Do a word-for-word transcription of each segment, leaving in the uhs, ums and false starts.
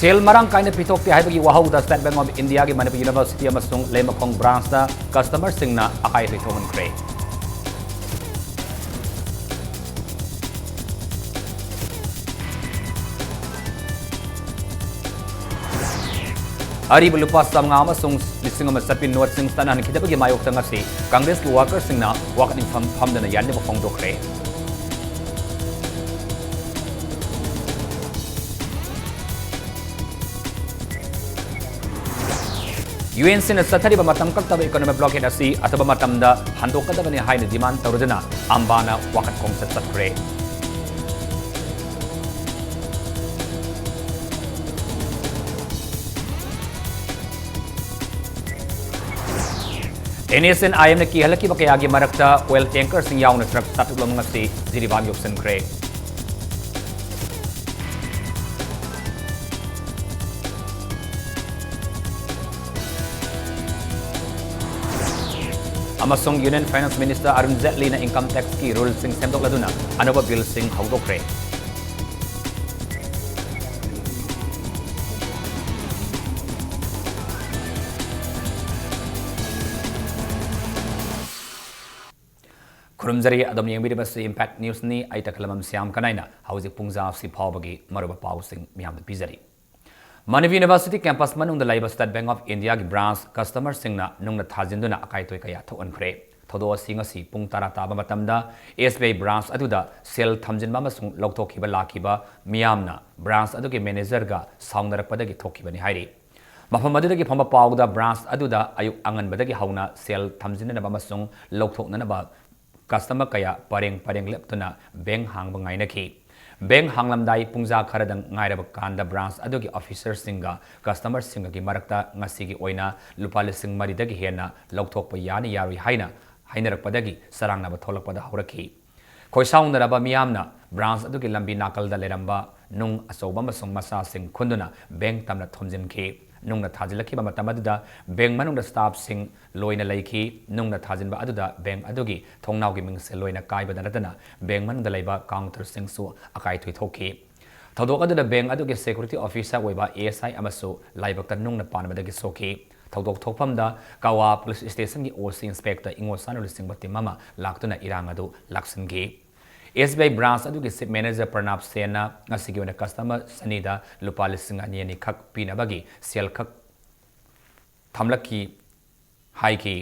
ꯁꯦꯜ ꯃꯔꯥꯡ ꯀꯥꯏꯅ ꯄꯤꯊꯣꯛꯇꯦ ꯍꯥꯏꯕꯒꯤ ꯋꯥꯍꯧꯗ State Bank of Indiaꯒꯤ Manipur University ꯑꯃꯁꯨꯡ ꯂꯩꯃꯈꯣꯡ branchꯇ customerꯁꯤꯡꯅ ꯑꯀꯥꯏ ꯑꯇꯣꯏ ꯊꯣꯛꯍꯟꯈ꯭ꯔꯦ꯫ ꯑꯔꯤꯕ ꯂꯨꯄꯥ ꯆꯥꯝꯃꯉꯥ ꯑꯃꯁꯨꯡ ꯂꯤꯁꯤꯡ ꯑꯃ ꯆꯠꯄꯤ noteꯁꯤꯡ ꯆꯠꯅꯍꯟꯈꯤꯗꯕꯒꯤ ꯃꯥꯌꯣꯛꯇ ꯉꯁꯤ Congressꯀꯤ workerꯁꯤꯡꯅ ꯋꯥꯀꯠ ꯃꯤꯐꯝ ꯐꯝꯗꯨꯅ ꯌꯥꯅꯤꯡꯗꯕ ꯐꯣꯡꯗꯣꯛꯈ꯭ꯔꯦ꯫ UNCꯅ ꯆꯠꯊꯔꯤꯕ ꯃꯇꯝ ꯀꯛꯇꯕ economic blockade ꯑꯁꯤ ꯑꯊꯨꯕ ꯃꯇꯝꯗ ꯍꯟꯗꯣꯛꯀꯗꯕꯅꯤ ꯍꯥꯏꯅ demand ꯇꯧꯔꯗꯨꯅ ꯑꯝꯕꯥꯅ ꯋꯥꯀꯠ ꯈꯣꯡꯆꯠ ꯆꯠꯈ꯭ꯔꯦ꯫ NSCN-IMꯅ ꯀꯤꯍꯜꯂꯛꯈꯤꯕ ꯀꯌꯥꯒꯤ ꯃꯔꯛꯇ oil tankerꯁꯤꯡ ꯌꯥꯎꯅ truck ꯆꯥꯇ꯭ꯔꯨꯛ ꯂꯣꯝ ꯉꯁꯤ ꯖꯤꯔꯤꯕꯥꯝ ꯌꯧꯁꯤꯟꯈ꯭ꯔꯦ꯫ ꯑꯃꯁꯨꯡ Union Finance Minister Arun ꯖꯦꯠꯂꯤꯅ income taxꯀꯤ ruleꯁꯤꯡ ꯁꯦꯝꯗꯣꯛꯂꯗꯨꯅ ꯑꯅꯧꯕ billꯁꯤꯡ ꯍꯧꯗꯣꯛꯈ꯭ꯔꯦ꯫ ꯈꯨꯔꯨꯝꯖꯔꯤ, ꯑꯗꯨꯝ ꯌꯦꯡꯕꯤꯔꯤꯕꯁꯤ Impact Newsꯅꯤ꯫ ꯑꯩ ꯇꯈꯦꯂꯝꯕꯝ ꯁ꯭ꯌꯥꯝ ꯀꯅꯥꯏꯅ ꯍꯧꯖꯤꯛ ꯄꯨꯡꯖꯥ ꯑꯁꯤ ꯐꯥꯎꯕꯒꯤ ꯃꯔꯨꯑꯣꯏꯕ ꯄꯥꯎꯁꯤꯡ ꯃꯤꯌꯥꯝꯗ ꯄꯤꯖꯔꯤ꯫ ꯃꯅꯤꯄꯨꯔ University campus ꯃꯅꯨꯡꯗ ꯂꯩꯕ State Bank of Indiaꯒꯤ branch customerꯁꯤꯡꯅ ꯅꯨꯡꯅ ꯊꯥꯖꯤꯟꯗꯨꯅ ꯑꯀꯥꯏ ꯑꯇꯣꯏ ꯀꯌꯥ ꯊꯣꯛꯍꯟꯈ꯭ꯔꯦ꯫ ꯊꯧꯗꯣꯛ ꯑꯁꯤ ꯉꯁꯤ ꯄꯨꯡ ꯇꯔꯥ ꯇꯥꯕ ꯃꯇꯝꯗ SBI branch ꯑꯗꯨꯗ ꯁꯦꯜ ꯊꯝꯖꯤꯟꯕ ꯑꯃꯁꯨꯡ ꯂꯧꯊꯣꯛꯈꯤꯕ ꯂꯥꯛꯈꯤꯕ ꯃꯤꯌꯥꯝꯅ branch ꯑꯗꯨꯒꯤ managerꯒ ꯁꯥꯎꯅꯔꯛꯄꯗꯒꯤ ꯊꯣꯛꯈꯤꯕꯅꯤ ꯍꯥꯏꯔꯤ꯫ ꯃꯐꯝ ꯑꯗꯨꯗꯒꯤ ꯐꯪꯕ ꯄꯥꯎꯗ branch ꯑꯗꯨꯗ ꯑꯌꯨꯛ ꯑꯉꯟꯕꯗꯒꯤ ꯍꯧꯅ ꯁꯦꯜ ꯊꯝꯖꯤꯟꯅꯅꯕ ꯑꯃꯁꯨꯡ ꯂꯧꯊꯣꯛꯅꯅꯕ customer ꯀꯌꯥ ꯄꯔꯦꯡ ꯄꯔꯦꯡ ꯂꯦꯞꯇꯨꯅ bank ꯍꯥꯡꯕ ꯉꯥꯏꯅꯈꯤ꯫ Bank ꯍꯥꯡꯂꯝꯗꯥꯏ ꯄꯨꯡꯖꯥ ꯈꯔꯗꯪ ꯉꯥꯏꯔꯕ ꯀꯥꯟꯗ branch ꯑꯗꯨꯒꯤ officerꯁꯤꯡꯒ customerꯁꯤꯡꯒꯒꯤ ꯃꯔꯛꯇ ꯉꯁꯤꯒꯤ ꯑꯣꯏꯅ ꯂꯨꯄꯥ ꯂꯤꯁꯤꯡ ꯃꯔꯤꯗꯒꯤ ꯍꯦꯟꯅ ꯂꯧꯊꯣꯛꯄ ꯌꯥꯅꯤ ꯌꯥꯔꯣꯏ ꯍꯥꯏꯅ ꯍꯥꯏꯅꯔꯛꯄꯗꯒꯤ ꯆꯔꯥꯡꯅꯕ ꯊꯣꯛꯂꯛꯄꯗ ꯍꯧꯔꯛꯈꯤ꯫ ꯈꯣꯏꯁꯥꯎꯅꯔꯕ ꯃꯤꯌꯥꯝꯅ branch ꯑꯗꯨꯒꯤ ꯂꯝꯕꯤ ꯅꯥꯀꯜꯗ ꯂꯩꯔꯝꯕ ꯅꯨꯡ ꯑꯆꯧꯕ ꯑꯃꯁꯨꯡ ꯃꯆꯥꯁꯤꯡ ꯈꯨꯟꯗꯨꯅ bank ꯇꯝꯅ ꯊꯣꯝꯖꯤꯟꯈꯤ꯫ ꯅꯨꯡꯅ ꯊꯥꯖꯤꯜꯂꯛꯈꯤꯕ ꯃꯇꯝ ꯑꯗꯨꯗ bank ꯃꯅꯨꯡꯗ staffꯁꯤꯡ ꯂꯣꯏꯅ ꯂꯩꯈꯤ꯫ ꯅꯨꯡꯅ ꯊꯥꯖꯤꯟꯕ ꯑꯗꯨꯗ bank ꯑꯗꯨꯒꯤ ꯊꯣꯡꯅꯥꯎꯒꯤ ꯃꯤꯡꯁꯦꯜ ꯂꯣꯏꯅ ꯀꯥꯏꯕꯗ ꯅꯠꯇꯅ bank ꯃꯅꯨꯡꯗ ꯂꯩꯕ counterꯁꯤꯡꯁꯨ ꯑꯀꯥꯏ ꯑꯇꯣꯏ ꯊꯣꯛꯈꯤ꯫ ꯊꯧꯗꯣꯛ ꯑꯗꯨꯗ ꯕꯦꯡꯛ ꯑꯗꯨꯒꯤ ꯁꯦꯀ꯭ꯌꯨꯔꯤꯇꯤ ꯑꯣꯐꯤꯁꯥꯔ ꯑꯣꯏꯕ ꯑꯦ ꯑꯦꯁ ꯑꯥꯏ ꯑꯃꯁꯨ ꯂꯥꯏꯕꯛꯇ ꯅꯨꯡꯅ ꯄꯥꯟꯕꯗꯒꯤ ꯁꯣꯛꯈꯤ꯫ ꯊꯧꯗꯣꯛ ꯊꯣꯛꯐꯝꯗ ꯀꯋꯥ ꯄꯨꯂꯤꯁ ꯁ꯭ꯇꯦꯁꯟꯒꯤ ꯑꯣ ꯁꯤ ꯏꯟꯁꯄꯦꯛꯇꯔ ꯏꯉꯣꯁꯥꯅ ꯂꯨꯆꯤꯡꯕ ꯇꯤꯝ ꯑꯃ ꯂꯥꯛꯇꯨꯅ ꯏꯔꯥꯡ ꯑꯗꯨ ꯂꯥꯛꯁꯤꯟꯈꯤ꯫ ꯑꯦꯁ ꯕꯤ ꯑꯥꯏ ꯕ꯭ꯔꯥꯟꯆ ꯑꯗꯨꯒꯤ ꯆꯤꯐ ꯃꯦꯅꯦꯖꯔ ꯄ꯭ꯔꯅꯥꯕ ꯁꯦꯟꯅ ꯉꯁꯤꯒꯤ ꯑꯣꯏꯅ ꯀꯁꯇꯃꯔ ꯑꯅꯤꯗ ꯂꯨꯄꯥ ꯂꯤꯁꯤꯡ ꯑꯅꯤ ꯑꯅꯤ ꯈꯛ ꯄꯤꯅꯕꯒꯤ ꯁꯦꯜ ꯈꯛ ꯊꯝꯂꯛꯈꯤ ꯍꯥꯏꯈꯤ꯫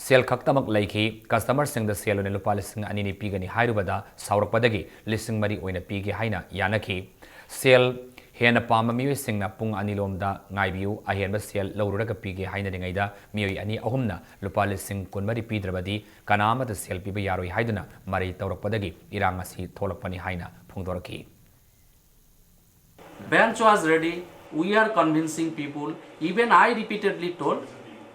ꯁꯦꯜ ꯈꯛꯇꯃꯛ ꯂꯩꯈꯤ꯫ ꯀꯁꯇꯃꯔꯁꯤꯡꯗ ꯁꯦꯜ ꯑꯣꯏꯅ ꯂꯨꯄꯥ ꯂꯤꯁꯤꯡ ꯑꯅꯤ ꯄꯤꯒꯅꯤ ꯍꯥꯏꯔꯨꯕꯗ ꯁꯥꯎꯔꯛꯄꯗꯒꯤ ꯂꯤꯁꯤꯡ ꯃꯔꯤ ꯑꯣꯏꯅ ꯄꯤꯒꯦ ꯍꯥꯏꯅ ꯌꯥꯅꯈꯤ꯫ ꯁꯦꯜ ꯍꯦꯟꯅ ꯄꯥꯝꯕ ꯃꯤꯑꯣꯏꯁꯤꯡꯅ ꯄꯨꯡ ꯑꯅꯤ ꯂꯣꯝꯗ ꯉꯥꯏꯕꯤꯌꯨ, ꯑꯍꯦꯟꯕ ꯁꯦꯜ ꯂꯧꯔꯨꯔꯒ ꯄꯤꯒꯦ ꯍꯥꯏꯅꯔꯤꯉꯩꯗ ꯃꯤꯑꯣꯏ ꯑꯅꯤ ꯑꯍꯨꯝꯅ ꯂꯨꯄꯥ ꯂꯤꯁꯤꯡ ꯀꯨꯟꯃꯔꯤ ꯄꯤꯗ꯭ꯔꯕꯗꯤ ꯀꯅꯥ ꯑꯃꯠꯇ ꯁꯦꯜ ꯄꯤꯕ ꯌꯥꯔꯣꯏ ꯍꯥꯏꯗꯨꯅ ꯃꯔꯩ ꯇꯧꯔꯛꯄꯗꯒꯤ ꯏꯔꯥꯡ ꯑꯁꯤ ꯊꯣꯛꯂꯛꯄꯅꯤ ꯍꯥꯏꯅ ꯐꯣꯡꯗꯣꯔꯛꯈꯤ꯫ Bench was ready. We are convincing people. Even I repeatedly told,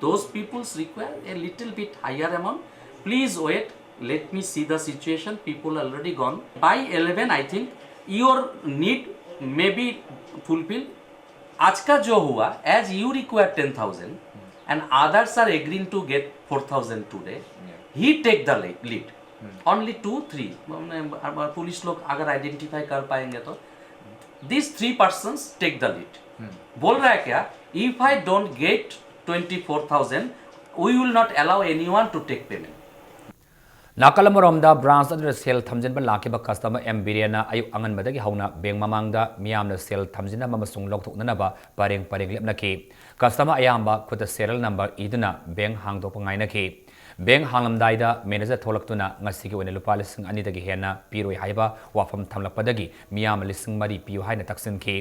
those peoples require a little bit higher amount. Please wait. Let me see the situation. People already gone. By eleven, I think your need may be fulfilled. आज का जो हुआ, as you require ten thousand and others are agreeing to get four thousand today, he take the lead. Only two, three. Police लोग अगर identify कर पाएंगे तो these three persons take the lead. बोल रहा है क्या? If I don't get twenty four thousand, we will not allow anyone to take payment. ꯅꯥꯀꯜ ꯑꯃꯔꯣꯝꯗ ꯕ꯭ꯔꯥꯟꯆ ꯑꯗꯨꯗ ꯁꯦꯜ ꯊꯝꯖꯤꯟꯕ ꯂꯥꯛꯈꯤꯕ ꯀꯁꯇꯃꯔ ꯑꯦꯝ ꯕꯤꯔꯦꯟꯅ ꯑꯌꯨꯛ ꯑꯉꯟꯕꯗꯒꯤ ꯍꯧꯅ ꯕꯦꯡ ꯃꯃꯥꯡꯗ ꯃꯤꯌꯥꯝꯅ ꯁꯦꯜ ꯊꯝꯖꯤꯟꯅꯕ ꯑꯃꯁꯨꯡ ꯂꯧꯊꯣꯛꯅꯅꯕ ꯄꯔꯦꯡ ꯄꯔꯦꯡ ꯂꯦꯞꯅꯈꯤ꯫ ꯀꯁꯇꯃꯔ ꯑꯌꯥꯝꯕ ꯈꯨꯠꯇ ꯁꯦꯔꯤꯌꯦꯜ ꯅꯝꯕꯔ ꯏꯗꯨꯅ ꯕꯦꯡ ꯍꯥꯡꯗꯣꯛꯄ ꯉꯥꯏꯅꯈꯤ꯫ ꯕꯦꯡ ꯍꯥꯡꯂꯝꯗꯥꯏꯗ ꯃꯦꯅꯦꯖꯔ ꯊꯣꯛꯂꯛꯇꯨꯅ ꯉꯁꯤꯒꯤ ꯑꯣꯏꯅ ꯂꯨꯄꯥ ꯂꯤꯁꯤꯡ ꯑꯅꯤꯗꯒꯤ ꯍꯦꯟꯅ ꯄꯤꯔꯣꯏ ꯍꯥꯏꯕ ꯋꯥꯐꯝ ꯊꯝꯂꯛꯄꯗꯒꯤ ꯃꯤꯌꯥꯝꯅ ꯂꯤꯁꯤꯡ ꯃꯔꯤ ꯄꯤꯌꯨ ꯍꯥꯏꯅ ꯇꯛꯁꯤꯟꯈꯤ꯫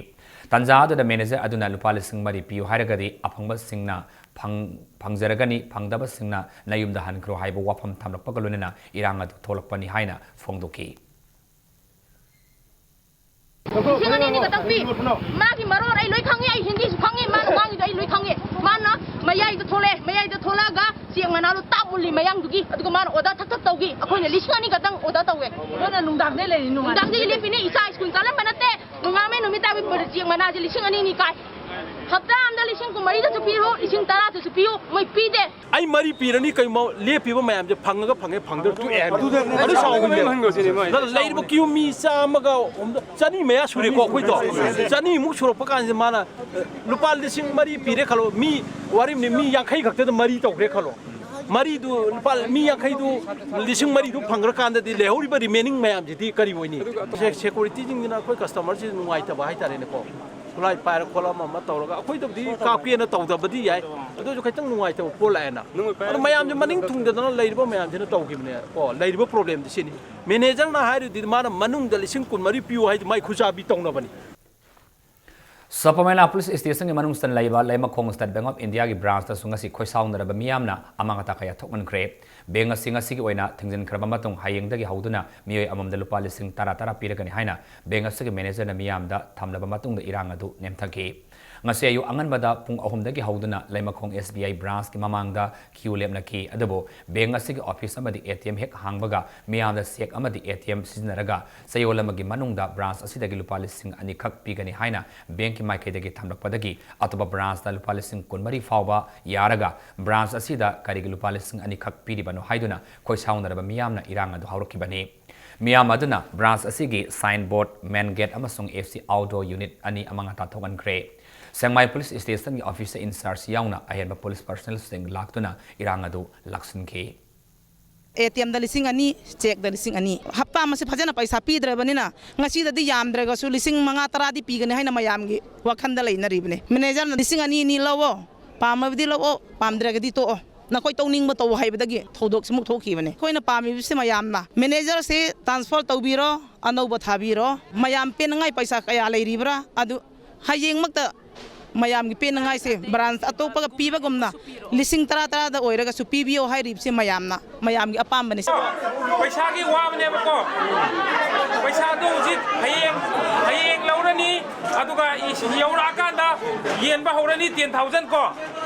ꯇꯥꯟꯖꯥ ꯑꯗꯨꯗ ꯃꯦꯅꯦꯖꯔ ꯑꯗꯨꯅ ꯂꯨꯄꯥ ꯂꯤꯁꯤꯡ ꯃꯔꯤ ꯄꯤꯌꯨ ꯍꯥꯏꯔꯒꯗꯤ ꯑꯐꯪꯕꯁꯤꯡꯅ ꯐꯪ-, ꯐꯪꯖꯔꯒꯅꯤ, ꯐꯪꯗꯕꯁꯤꯡꯅ ꯅꯌꯨꯝꯗ ꯍꯟꯈ꯭ꯔꯣ ꯍꯥꯏꯕ ꯋꯥꯐꯝ ꯊꯝꯂꯛꯄꯒ ꯂꯣꯏꯅꯅ ꯏꯔꯥꯡ ꯑꯗꯨ ꯊꯣꯛꯂꯛꯄꯅꯤ ꯍꯥꯏꯅ ꯐꯣꯡꯗꯣꯛꯈꯤ꯫ ꯂꯤꯁꯤꯡ ꯑꯅꯤ ꯑꯅꯤ ꯈꯛꯇꯪ ꯄꯤ꯫ ꯃꯥꯒꯤ ꯃꯔꯣꯟ ꯑꯩ ꯂꯣꯏ ꯈꯪꯉꯤ, ꯑꯩ ꯍꯤꯟꯗꯤꯁꯨ ꯈꯪꯉꯤ, ꯃꯥꯅ ꯉꯥꯡꯉꯤꯗꯣ ꯑꯩ ꯂꯣꯏ ꯈꯪꯉꯤ꯫ ꯃꯥꯅ ꯃꯌꯥꯏꯗ ꯊꯣꯛꯂꯛꯑꯦ, ꯃꯌꯥꯏꯗ ꯊꯣꯛꯂꯛꯑꯒ ꯆꯦꯛ ꯃꯅꯥꯗꯣ ꯇꯥꯞ ꯃꯨꯜꯂꯤ ꯃꯌꯥꯡꯗꯨꯒꯤ, ꯑꯗꯨꯒ ꯃꯥꯅ ꯑꯣꯔꯗꯔ ꯊꯛ ꯊꯛ ꯇꯧꯈꯤ꯫ ꯑꯩꯈꯣꯏꯅ ꯂꯤꯁꯤꯡ ꯑꯅꯤ ꯈꯛꯇꯪ ꯑꯣꯔꯗꯔ ꯇꯧꯋꯦ꯫ ꯑꯩꯈꯣꯏꯅ ꯅꯨꯡꯗꯥꯡꯗꯩ ꯂꯩꯔꯤ, ꯅꯨꯡꯗꯥꯡꯗꯒꯤ ꯂꯦꯞꯄꯤꯅꯦ, ꯏꯆꯥ ꯁ꯭ꯀꯨꯜ ꯆꯠꯂꯝꯕ ꯅꯠꯇꯦ, ꯅꯣꯡꯉꯥꯟꯕꯩ ꯅꯨꯃꯤꯠ ꯇꯥꯕ ꯆꯦꯛ ꯃꯅꯥꯁꯦ ꯂꯤꯁꯤꯡ ꯑꯅꯤ ꯑꯅꯤ ꯀꯥꯏ꯫ ꯍꯞꯇꯥ ꯑꯝꯗ ꯂꯤꯁꯤꯡ ꯀꯨꯟꯃꯔꯤꯗꯁꯨ ꯄꯤꯌꯨ, ꯂꯤꯁꯤꯡ ꯇꯔꯥꯗꯁꯨ ꯄꯤꯌꯨ, ꯃꯣꯏ ꯄꯤꯗꯦ꯫ ꯑꯩ ꯃꯔꯤ ꯄꯤꯔꯅꯤ, ꯀꯩꯒꯨꯝꯕ ꯂꯦꯞꯄꯤꯕ ꯃꯌꯥꯝꯁꯦ ꯐꯪꯉꯒ ꯐꯪꯉꯦ, ꯐꯪꯗ꯭ꯔ ꯇꯣꯛꯑꯦ ꯍꯥꯏꯕ꯫ ꯑꯗꯨ ꯁꯥꯎꯅꯤꯡꯉꯦ꯫ ꯂꯩꯔꯤꯕ ꯀ꯭ꯌꯨ ꯃꯤ ꯆꯥꯝꯃꯒ ꯍꯨꯝꯗ-, ꯆꯅꯤ ꯃꯌꯥ ꯁꯨꯔꯦꯀꯣ ꯑꯩꯈꯣꯏꯗꯣ꯫ ꯆꯅꯤꯃꯨꯛ ꯁꯨꯔꯛꯄ ꯀꯥꯟꯁꯤꯗ ꯃꯥꯅ ꯂꯨꯄꯥ ꯂꯤꯁꯤꯡ ꯃꯔꯤ ꯄꯤꯔꯦ ꯈꯜꯂꯣ, ꯃꯤ ꯋꯥꯔꯤꯕꯅꯤ, ꯃꯤ ꯌꯥꯡꯈꯩ ꯈꯛꯇꯗ ꯃꯔꯤ ꯇꯧꯈ꯭ꯔꯦ ꯈꯜꯂꯣ꯫ ꯃꯔꯤꯗꯨ ꯂꯨꯄꯥ ꯃꯤ ꯌꯥꯡꯈꯩꯗꯨ, ꯂꯤꯁꯤꯡ ꯃꯔꯤꯗꯨ ꯐꯪꯈ꯭ꯔꯀꯥꯟꯗꯗꯤ ꯂꯩꯍꯧꯔꯤꯕ ꯔꯤꯃꯦꯅꯤꯡ ꯃꯌꯥꯝꯁꯤꯗꯤ ꯀꯔꯤ ꯑꯣꯏꯅꯤ? ꯁꯦ-, ꯁꯦꯀꯨꯔꯤꯇꯤꯁꯤꯡꯁꯤꯅ ꯑꯩꯈꯣꯏ ꯀꯁꯇꯃꯔꯁꯤ ꯅꯨꯡꯉꯥꯏꯇꯕ ꯍꯥꯏꯇꯥꯔꯦꯅꯦꯀꯣ꯫ ꯈꯨꯠꯂꯥꯏ ꯄꯥꯏꯔ ꯈꯣꯠꯂ ꯑꯃ ꯑꯃ ꯇꯧꯔꯒ ꯑꯩꯈꯣꯏꯗꯕꯨꯗꯤ ꯀꯥꯞꯀꯦꯅ ꯇꯧꯗꯕꯗꯤ ꯌꯥꯏ, ꯑꯗꯨ ꯑꯣꯏꯔꯁꯨ ꯈꯤꯇꯪ ꯅꯨꯡꯉꯥꯏꯇꯕ ꯄꯣꯛꯂꯛꯑꯦꯅ꯫ ꯑꯗꯣ ꯃꯌꯥꯝꯁꯦ ꯃꯅꯤꯡ ꯊꯨꯡꯗꯗꯅ ꯂꯩꯔꯤꯕ ꯃꯌꯥꯝꯁꯤꯅ ꯇꯧꯈꯤꯕꯅꯦ ꯀꯣ꯫ ꯂꯩꯔꯤꯕ ꯄ꯭ꯔꯣꯕ꯭ꯂꯦꯝꯗꯤ ꯁꯤꯅꯤ꯫ ꯃꯦꯅꯦꯖꯔꯅ ꯍꯥꯏꯔꯤꯗꯨꯗꯤ ꯃꯥꯅ ꯃꯅꯨꯡꯗ ꯂꯤꯁꯤꯡ ꯀꯨꯟꯃꯔꯤ ꯄꯤꯌꯨ ꯍꯥꯏꯗꯤ ꯃꯥꯏ ꯈꯨꯠꯆꯥꯕꯤ ꯇꯧꯅꯕꯅꯤ꯫ ꯁꯕꯃꯦꯂꯥ ꯄꯨꯂꯤꯁ ꯁ꯭ꯇꯦꯁꯟꯒꯤ ꯃꯅꯨꯡꯗ ꯂꯩꯕ ꯂꯩꯃꯈꯣꯡ ꯁ꯭ꯇꯦꯠ ꯕꯦꯡꯛ ꯑꯣꯐ ꯏꯟꯗꯤꯌꯥꯒꯤ ꯕ꯭ꯔꯥꯟꯁꯇꯁꯨ ꯉꯁꯤ ꯈꯣꯏꯁꯥꯎꯅꯔꯕ ꯃꯤꯌꯥꯝꯅ ꯑꯃꯥꯡ ꯑꯇꯥ ꯀꯌꯥ ꯊꯣꯛꯍꯟꯈ꯭ꯔꯦ꯫ ꯕꯦꯡꯛ ꯑꯁꯤ ꯉꯁꯤꯒꯤ ꯑꯣꯏꯅ ꯊꯤꯡꯖꯤꯟꯈ꯭ꯔꯕ ꯃꯇꯨꯡ ꯍꯌꯦꯡꯗꯒꯤ ꯍꯧꯗꯨꯅ ꯃꯤꯑꯣꯏ ꯑꯃꯃꯝꯗ ꯂꯨꯄꯥ ꯂꯤꯁꯤꯡ ꯇꯔꯥ ꯇꯔꯥ ꯄꯤꯔꯒꯅꯤ ꯍꯥꯏꯅ ꯕꯦꯡꯛ ꯑꯁꯤꯒꯤ ꯃꯦꯅꯦꯖꯔꯅ ꯃꯤꯌꯥꯝꯗ ꯊꯝꯂꯕ ꯃꯇꯨꯡꯗ ꯏꯔꯥꯡ ꯑꯗꯨ ꯅꯦꯝꯊꯈꯤ꯫ ꯉꯁꯤ ꯑꯌꯨꯛ ꯑꯉꯟꯕꯗ ꯄꯨꯡ ꯑꯍꯨꯝꯗꯒꯤ ꯍꯧꯗꯨꯅ ꯂꯩꯃꯈꯣꯡ ꯑꯦꯁ ꯕꯤ ꯑꯥꯏ ꯕ꯭ꯔꯥꯟꯁꯀꯤ ꯃꯃꯥꯡꯗ ꯀ꯭ꯌꯨ ꯂꯦꯞꯅꯈꯤ꯫ ꯑꯗꯨꯕꯨ ꯕꯦꯡꯛ ꯑꯁꯤꯒꯤ ꯑꯣꯐꯤꯁ ꯑꯃꯗꯤ ꯑꯦ ꯇꯤ ꯑꯦꯝ ꯍꯦꯛ ꯍꯥꯡꯕꯒ ꯃꯤꯌꯥꯝꯗ ꯆꯦꯛ ꯑꯃꯗꯤ ꯑꯦ ꯇꯤ ꯑꯦꯝ ꯁꯤꯖꯤꯟꯅꯔꯒ ꯆꯌꯣꯜ ꯑꯃꯒꯤ ꯃꯅꯨꯡꯗ ꯕ꯭ꯔꯥꯟꯁ ꯑꯁꯤꯗꯒꯤ ꯂꯨꯄꯥ ꯂꯤꯁꯤꯡ ꯑꯅꯤ ꯈꯛ ꯄꯤꯒꯅꯤ ꯍꯥꯏꯅ ꯕꯦꯡꯛꯀꯤ ꯃꯥꯏꯀꯩꯗꯒꯤ ꯊꯝꯂꯛꯄꯗꯒꯤ ꯑꯇꯣꯞꯄ ꯕ꯭ꯔꯥꯟꯁꯇ ꯂꯨꯄꯥ ꯂꯤꯁꯤꯡ ꯀꯨꯟꯃꯔꯤ ꯐꯥꯎꯕ ꯌꯥꯔꯒ ꯕ꯭ꯔꯥꯟꯁ ꯑꯁꯤꯗ ꯀꯔꯤꯒꯤ ꯂꯨꯄꯥ ꯂꯤꯁꯤꯡ ꯑꯅꯤ ꯈꯛ ꯄꯤꯔꯤꯕꯅꯣ ꯍꯥꯏꯗꯨꯅ ꯈꯣꯏꯁꯥꯎꯅꯔꯕ ꯃꯤꯌꯥꯝꯅ ꯏꯔꯥꯡ ꯑꯗꯨ ꯍꯧꯔꯛꯈꯤꯕꯅꯤ꯫ ꯃꯤꯌꯥꯝ ꯑꯗꯨꯅ ꯕ꯭ꯔꯥꯟꯁ ꯑꯁꯤꯒꯤ ꯁꯥꯏꯟ ꯕꯣꯔꯗ, ꯃꯦꯟ ꯒꯦꯠ ꯑꯃꯁꯨꯡ ꯑꯦꯐ ꯁꯤ ꯑꯥꯎꯠꯗꯣꯔ ꯌꯨꯅꯤꯠ ꯑꯅꯤ ꯑꯃꯥꯡ ꯑꯇꯥ ꯊꯣꯛꯍꯟꯈ꯭ꯔꯦ꯫ ꯁꯦꯡꯃꯥꯏ ꯄꯨꯂꯤꯁ ꯁ꯭ꯇꯦꯁꯟꯒꯤ ꯑꯣꯐꯤꯁꯔ ꯏꯟꯆꯥꯔꯖ ꯌꯥꯎꯅ ꯑꯍꯦꯟꯕ ꯄꯨꯂꯤꯁ ꯄꯔꯁꯅꯦꯜꯁꯤꯡ ꯂꯥꯛꯇꯨꯅ ꯏꯔꯥꯡ ꯑꯗꯨ ꯂꯥꯛꯁꯤꯟꯈꯤ꯫ ꯑꯦ ꯇꯤ ꯑꯦꯝꯗ ꯂꯤꯁꯤꯡ ꯑꯅꯤ, ꯆꯦꯛꯇ ꯂꯤꯁꯤꯡ ꯑꯅꯤ꯫ ꯍꯞꯇꯥ ꯑꯃꯁꯦ ꯐꯖꯅ ꯄꯩꯁꯥ ꯄꯤꯗ꯭ꯔꯕꯅꯤꯅ ꯉꯁꯤꯗꯗꯤ ꯌꯥꯝꯗ꯭ꯔꯒꯁꯨ ꯂꯤꯁꯤꯡ ꯃꯉꯥ ꯇꯔꯥꯗꯤ ꯄꯤꯒꯅꯤ ꯍꯥꯏꯅ ꯃꯌꯥꯝꯒꯤ ꯋꯥꯈꯜꯗ ꯂꯩꯅꯔꯤꯕꯅꯤ꯫ ꯃꯦꯅꯦꯖꯔꯅ ꯂꯤꯁꯤꯡ ꯑꯅꯤ ꯑꯅꯤ ꯂꯧꯑꯣ, ꯄꯥꯝꯃꯕꯗꯤ ꯂꯧꯑꯣ, ꯄꯥꯝꯗ꯭ꯔꯒꯗꯤ ꯇꯣꯛꯑꯣ, ꯅꯈꯣꯏ ꯇꯧꯅꯤꯡꯕ ꯇꯧꯑꯣ ꯍꯥꯏꯕꯗꯒꯤ ꯊꯧꯗꯣꯛꯁꯤꯃꯨꯛ ꯊꯣꯛꯈꯤꯕꯅꯤ꯫ ꯑꯩꯈꯣꯏꯅ ꯄꯥꯝꯃꯤꯕꯁꯤ ꯃꯌꯥꯝꯅ ꯃꯦꯅꯦꯖꯔꯁꯦ ꯇ꯭ꯔꯥꯟꯁꯐꯔ ꯇꯧꯕꯤꯔꯣ, ꯑꯅꯧꯕ ꯊꯥꯕꯤꯔꯣ, ꯃꯌꯥꯝ ꯄꯦꯟꯅꯉꯥꯏ ꯄꯩꯁꯥ ꯀꯌꯥ ꯂꯩꯔꯤꯕ꯭ꯔꯥ ꯑꯗꯨ ꯍꯌꯦꯡꯃꯛꯇ ꯃꯌꯥꯝꯒꯤ ꯄꯦꯟꯅꯉꯥꯏꯁꯦ ꯕ꯭ꯔꯥꯟꯁ ꯑꯇꯣꯞꯄꯒ ꯄꯤꯕꯒꯨꯝꯅ ꯂꯤꯁꯤꯡ ꯇꯔꯥ ꯇꯔꯥꯗ ꯑꯣꯏꯔꯒꯁꯨ ꯄꯤꯕꯤꯌꯣ ꯍꯥꯏꯔꯤꯕꯁꯦ ꯃꯌꯥꯝꯅ, ꯃꯌꯥꯝꯒꯤ ꯑꯄꯥꯝꯕꯅꯤ꯫ ꯄꯩꯁꯥꯒꯤ ꯋꯥꯕꯅꯦꯕꯀꯣ꯫ ꯄꯩꯁꯥꯗꯣ ꯍꯧꯖꯤꯛ ꯍꯌꯦꯡ, ꯍꯌꯦꯡ ꯂꯧꯔꯅꯤ, ꯑꯗꯨꯒ ꯌꯧꯔꯛꯑꯀꯥꯟꯗ ꯌꯦꯟꯕ ꯍꯧꯔꯅꯤ, ten thousand ꯀꯣ꯫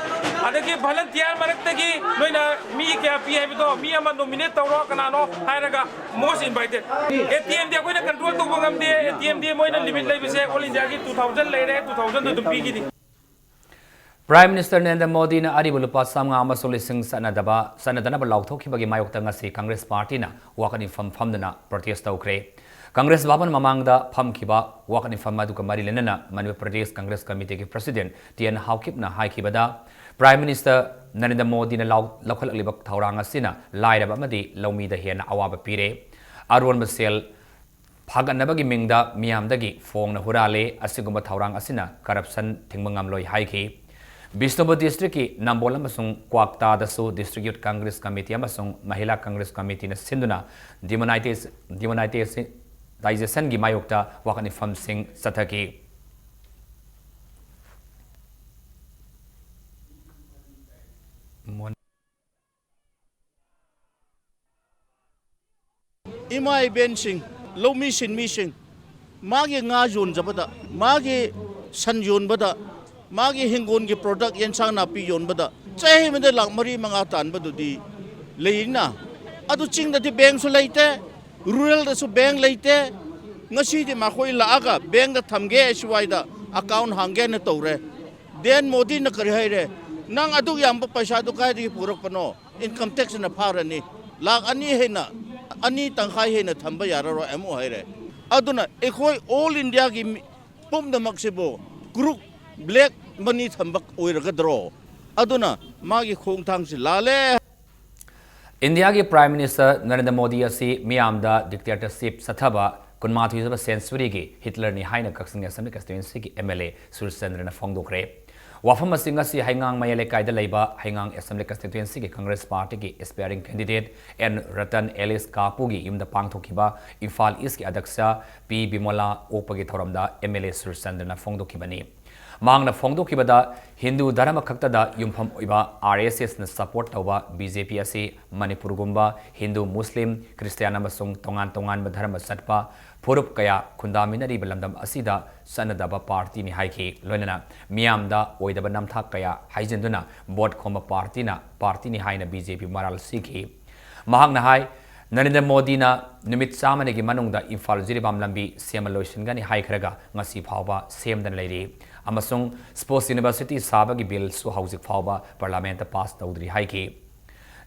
ꯑꯗꯒꯤ ꯚꯣꯂꯟꯇꯤꯌꯥꯔ ꯃꯔꯛꯇꯒꯤ ꯅꯣꯏꯅ ꯃꯤ ꯀꯌꯥ ꯄꯤ ꯍꯥꯏꯕꯗꯣ ꯃꯤ ꯑꯃ ꯅꯣꯃꯤꯅꯦꯠ ꯇꯧꯔꯣ, ꯀꯅꯥꯅꯣ ꯍꯥꯏꯔꯒ most invited꯫ A T MD ꯑꯩꯈꯣꯏꯅ ꯀꯟꯇ꯭ꯔꯣꯜ ꯇꯧꯕ ꯉꯝꯗꯦ꯫ ꯑꯦ ꯇꯤ ꯑꯦꯝꯗꯤ ꯃꯣꯏꯅ ꯂꯤꯃꯤꯠ ꯂꯩꯕꯁꯦ ꯑꯣꯜ ꯏꯟꯗꯤꯌꯥꯒꯤ two thousand ꯂꯩꯔꯦ, two thousand ꯑꯗꯨꯝ ꯄꯤꯈꯤꯅꯤ꯫ Prime Minister Narendra Modi ꯅ ꯑꯔꯤꯕ ꯂꯨꯄꯥ ꯆꯥꯝꯃꯉꯥ ꯑꯃꯁꯨꯡ ꯂꯤꯁꯤꯡ ꯆꯠꯅꯗꯕ, ꯆꯠꯅꯗꯅꯕ ꯂꯥꯎꯊꯣꯛꯈꯤꯕꯒꯤ ꯃꯥꯌꯣꯛꯇ ꯉꯁꯤ Congress Party ꯅ ꯋꯥꯀꯠ ꯃꯤꯐꯝ ꯐꯝꯗꯨꯅ protest ꯇꯧꯈ꯭ꯔꯦ꯫ Congress ꯚꯕꯟ ꯃꯃꯥꯡꯗ ꯐꯝꯈꯤꯕ ꯋꯥꯀꯠ ꯃꯤꯐꯝ ꯑꯗꯨꯒ ꯃꯔꯤ ꯂꯩꯅꯅ Manipur Pradesh Congress Committee ꯒꯤ President ꯇꯤ ꯑꯦꯟ ꯍꯥꯎꯀꯤꯞꯅ ꯍꯥꯏꯈꯤꯕꯗ, Prime Minister ꯅꯔꯦꯟꯗ꯭ꯔ ꯃꯣꯗꯤꯅ ꯂꯥꯎ-, ꯂꯧꯈꯠꯂꯛꯂꯤꯕ ꯊꯧꯔꯥꯡ ꯑꯁꯤꯅ ꯂꯥꯏꯔꯕ ꯑꯃꯗꯤ ꯂꯧꯃꯤꯗ ꯍꯦꯟꯅ ꯑꯋꯥꯕ ꯄꯤꯔꯦ꯫ ꯑꯔꯣꯟꯕ ꯁꯦꯜ ꯐꯥꯒꯠꯅꯕꯒꯤ ꯃꯤꯡꯗ ꯃꯤꯌꯥꯝꯗꯒꯤ ꯐꯣꯡꯅ ꯍꯨꯔꯥꯜꯂꯦ꯫ ꯑꯁꯤꯒꯨꯝꯕ ꯊꯧꯔꯥꯡ ꯑꯁꯤꯅ corruption ꯊꯤꯡꯕ ꯉꯝꯂꯣꯏ ꯍꯥꯏꯈꯤ꯫ ꯕꯤꯁꯅꯨꯄꯨꯔ district ꯀꯤ ꯅꯝꯕꯣꯜ ꯑꯃꯁꯨꯡ ꯀ꯭ꯋꯥꯛꯇꯥꯗꯁꯨ District Youth Congress Committee ꯑꯃꯁꯨꯡ Mahila Congress Committee ꯅ ꯁꯤꯟꯗꯨꯅ demonetize-, demonetization ꯒꯤ ꯃꯥꯌꯣꯛꯇ ꯋꯥꯀꯠ ꯃꯤꯐꯝꯁꯤꯡ ꯆꯠꯊꯈꯤ꯫ ꯏꯃꯥ ꯏꯕꯦꯟꯁꯤꯡ, ꯂꯧꯃꯤ ꯁꯤꯟꯃꯤꯁꯤꯡ, ꯃꯥꯒꯤ ꯉꯥ ꯌꯣꯟꯖꯕꯗ, ꯃꯥꯒꯤ ꯁꯟ ꯌꯣꯟꯕꯗ, ꯃꯥꯒꯤ ꯍꯤꯡꯒꯣꯜꯒꯤ product, ꯌꯦꯟꯁꯥꯡ ꯅꯥꯄꯤ ꯌꯣꯟꯕꯗ ꯆꯍꯤ ꯑꯃꯗ ꯂꯥꯛ ꯃꯔꯤ ꯃꯉꯥ ꯇꯥꯟꯕꯗꯨꯗꯤ ꯂꯩꯅ꯫ ꯑꯗꯨ ꯆꯤꯡꯗꯗꯤ bank ꯁꯨ ꯂꯩꯇꯦ, rural ꯗꯁꯨ bank ꯂꯩꯇꯦ꯫ ꯉꯁꯤꯗꯤ ꯃꯈꯣꯏ ꯂꯥꯛꯑꯒ bank ꯗ ꯊꯝꯒꯦ, ꯑꯦꯁ ꯕꯤ ꯑꯥꯏ ꯗ account ꯍꯥꯡꯒꯦꯅ ꯇꯧꯔꯦ꯫ Then ꯃꯣꯗꯤꯅ ꯀꯔꯤ ꯍꯥꯏꯔꯦ? "ꯅꯪ ꯑꯗꯨꯛ ꯌꯥꯝꯕ ꯄꯩꯁꯥꯗꯨ ꯀꯥꯏꯗꯒꯤ ꯄꯨꯔꯛꯄꯅꯣ? Income tax ꯅ ꯐꯥꯔꯅꯤ꯫ ꯂꯥꯛ ꯑꯅꯤ ꯍꯦꯟꯅ, ꯑꯅꯤ ꯇꯪꯈꯥꯏ ꯍꯦꯟꯅ ꯊꯝꯕ ꯌꯥꯔꯔꯣꯏ" ꯑꯃꯨꯛ ꯍꯥꯏꯔꯦ꯫ ꯑꯗꯨꯅ ꯑꯩꯈꯣꯏ all India ꯒꯤ ꯃꯤ ꯄꯨꯝꯅꯃꯛꯁꯤꯕꯨ crook, black money ꯊꯝꯕ ꯑꯣꯏꯔꯒꯗ꯭ꯔꯣ? ꯑꯗꯨꯅ ꯃꯥꯒꯤ ꯈꯣꯡꯊꯥꯡꯁꯤ ꯂꯥꯜꯂꯦ꯫ ꯏꯟꯗꯤꯌꯥꯒꯤ Prime Minister ꯅꯔꯦꯟꯗ꯭ꯔ ꯃꯣꯗꯤ ꯑꯁꯤ ꯃꯤꯌꯥꯝꯗ dictatorship ꯆꯠꯊꯕ ꯀꯨꯟꯃꯥꯊꯣꯏꯁꯨꯕ century ꯒꯤ Hitler ꯅꯤ ꯍꯥꯏꯅ ꯀꯛꯆꯤꯡ Assembly Constituency ꯒꯤ M L A ꯁꯨꯔꯆꯟꯗ꯭ꯔꯅ ꯐꯣꯡꯗꯣꯛꯈ꯭ꯔꯦ꯫ ꯋꯥꯐꯝ ꯑꯁꯤ ꯉꯁꯤ ꯍꯩꯉꯥꯡ ꯃꯌꯥꯏ ꯂꯩꯀꯥꯏꯗ ꯂꯩꯕ ꯍꯩꯉꯥꯡ Assembly Constituency ꯒꯤ Congress Party ꯒꯤ aspiring candidate N Ratan alias ꯀꯥꯄꯨꯒꯤ ꯌꯨꯝꯗ ꯄꯥꯡꯊꯣꯛꯈꯤꯕ ꯏꯝꯐꯥꯜ East ꯀꯤ ꯑꯗ꯭ꯌꯛꯁ ꯄꯤ ꯕꯤꯃꯣꯂꯥ ꯑꯣꯛꯄꯒꯤ ꯊꯧꯔꯝꯗ M L A ꯁꯨꯔꯆꯟꯗ꯭ꯔꯅ ꯐꯣꯡꯗꯣꯛꯈꯤꯕꯅꯤ꯫ ꯃꯍꯥꯛꯅ ꯐꯣꯡꯗꯣꯛꯈꯤꯕꯗ, ꯍꯤꯟꯗꯨ ꯙꯔꯃ ꯈꯛꯇꯗ ꯌꯨꯝꯐꯝ ꯑꯣꯏꯕ R S S ꯅ support ꯇꯧꯕ B J P ꯑꯁꯤ ꯃꯅꯤꯄꯨꯔꯒꯨꯝꯕ ꯍꯤꯟꯗꯨ, ꯃꯨꯁꯂꯤꯝ, ꯈ꯭ꯔꯤꯁꯇꯤꯌꯥꯟ ꯑꯃꯁꯨꯡ ꯇꯣꯉꯥꯟ ꯇꯣꯉꯥꯟꯕ ꯙꯔꯃ ꯆꯠꯄ ꯐꯨꯔꯨꯞ ꯀꯌꯥ ꯈꯨꯟꯗꯥꯃꯤꯟꯅꯔꯤꯕ ꯂꯝꯗꯝ ꯑꯁꯤꯗ ꯆꯠꯅꯗꯕ party ꯅꯤ ꯍꯥꯏꯈꯤ꯫ ꯂꯣꯏꯅꯅ ꯃꯤꯌꯥꯝꯗ ꯑꯣꯏꯗꯕ ꯅꯝꯊꯥꯛ ꯀꯌꯥ ꯍꯥꯏꯖꯤꯟꯗꯨꯅ vote ꯈꯣꯝꯕ party ꯅ, party ꯅꯤ ꯍꯥꯏꯅ B J P ꯃꯔꯥꯜ ꯁꯤꯈꯤ꯫ ꯃꯍꯥꯛꯅ ꯍꯥꯏ, ꯅꯔꯦꯟꯗ꯭ꯔ ꯃꯣꯗꯤꯅ ꯅꯨꯃꯤꯠ ꯆꯥꯝꯃꯅꯤꯒꯤ ꯃꯅꯨꯡꯗ ꯏꯝꯐꯥꯜ ꯖꯤꯔꯤꯕꯥꯝ ꯂꯝꯕꯤ ꯁꯦꯝꯃ ꯂꯣꯏꯁꯤꯟꯒꯅꯤ ꯍꯥꯏꯈ꯭ꯔꯒ ꯉꯁꯤ ꯐꯥꯎꯕ ꯁꯦꯝꯗꯅ ꯂꯩꯔꯤ꯫ ꯑꯃꯁꯨꯡ Sports University ꯁꯥꯕꯒꯤ ꯕꯤꯜꯁꯨ ꯍꯧꯖꯤꯛ ꯐꯥꯎꯕ ꯄꯥꯔꯂꯤꯌꯥꯃꯦꯟꯠꯇ ꯄꯥꯁ ꯇꯧꯗ꯭ꯔꯤ ꯍꯥꯏꯈꯤ꯫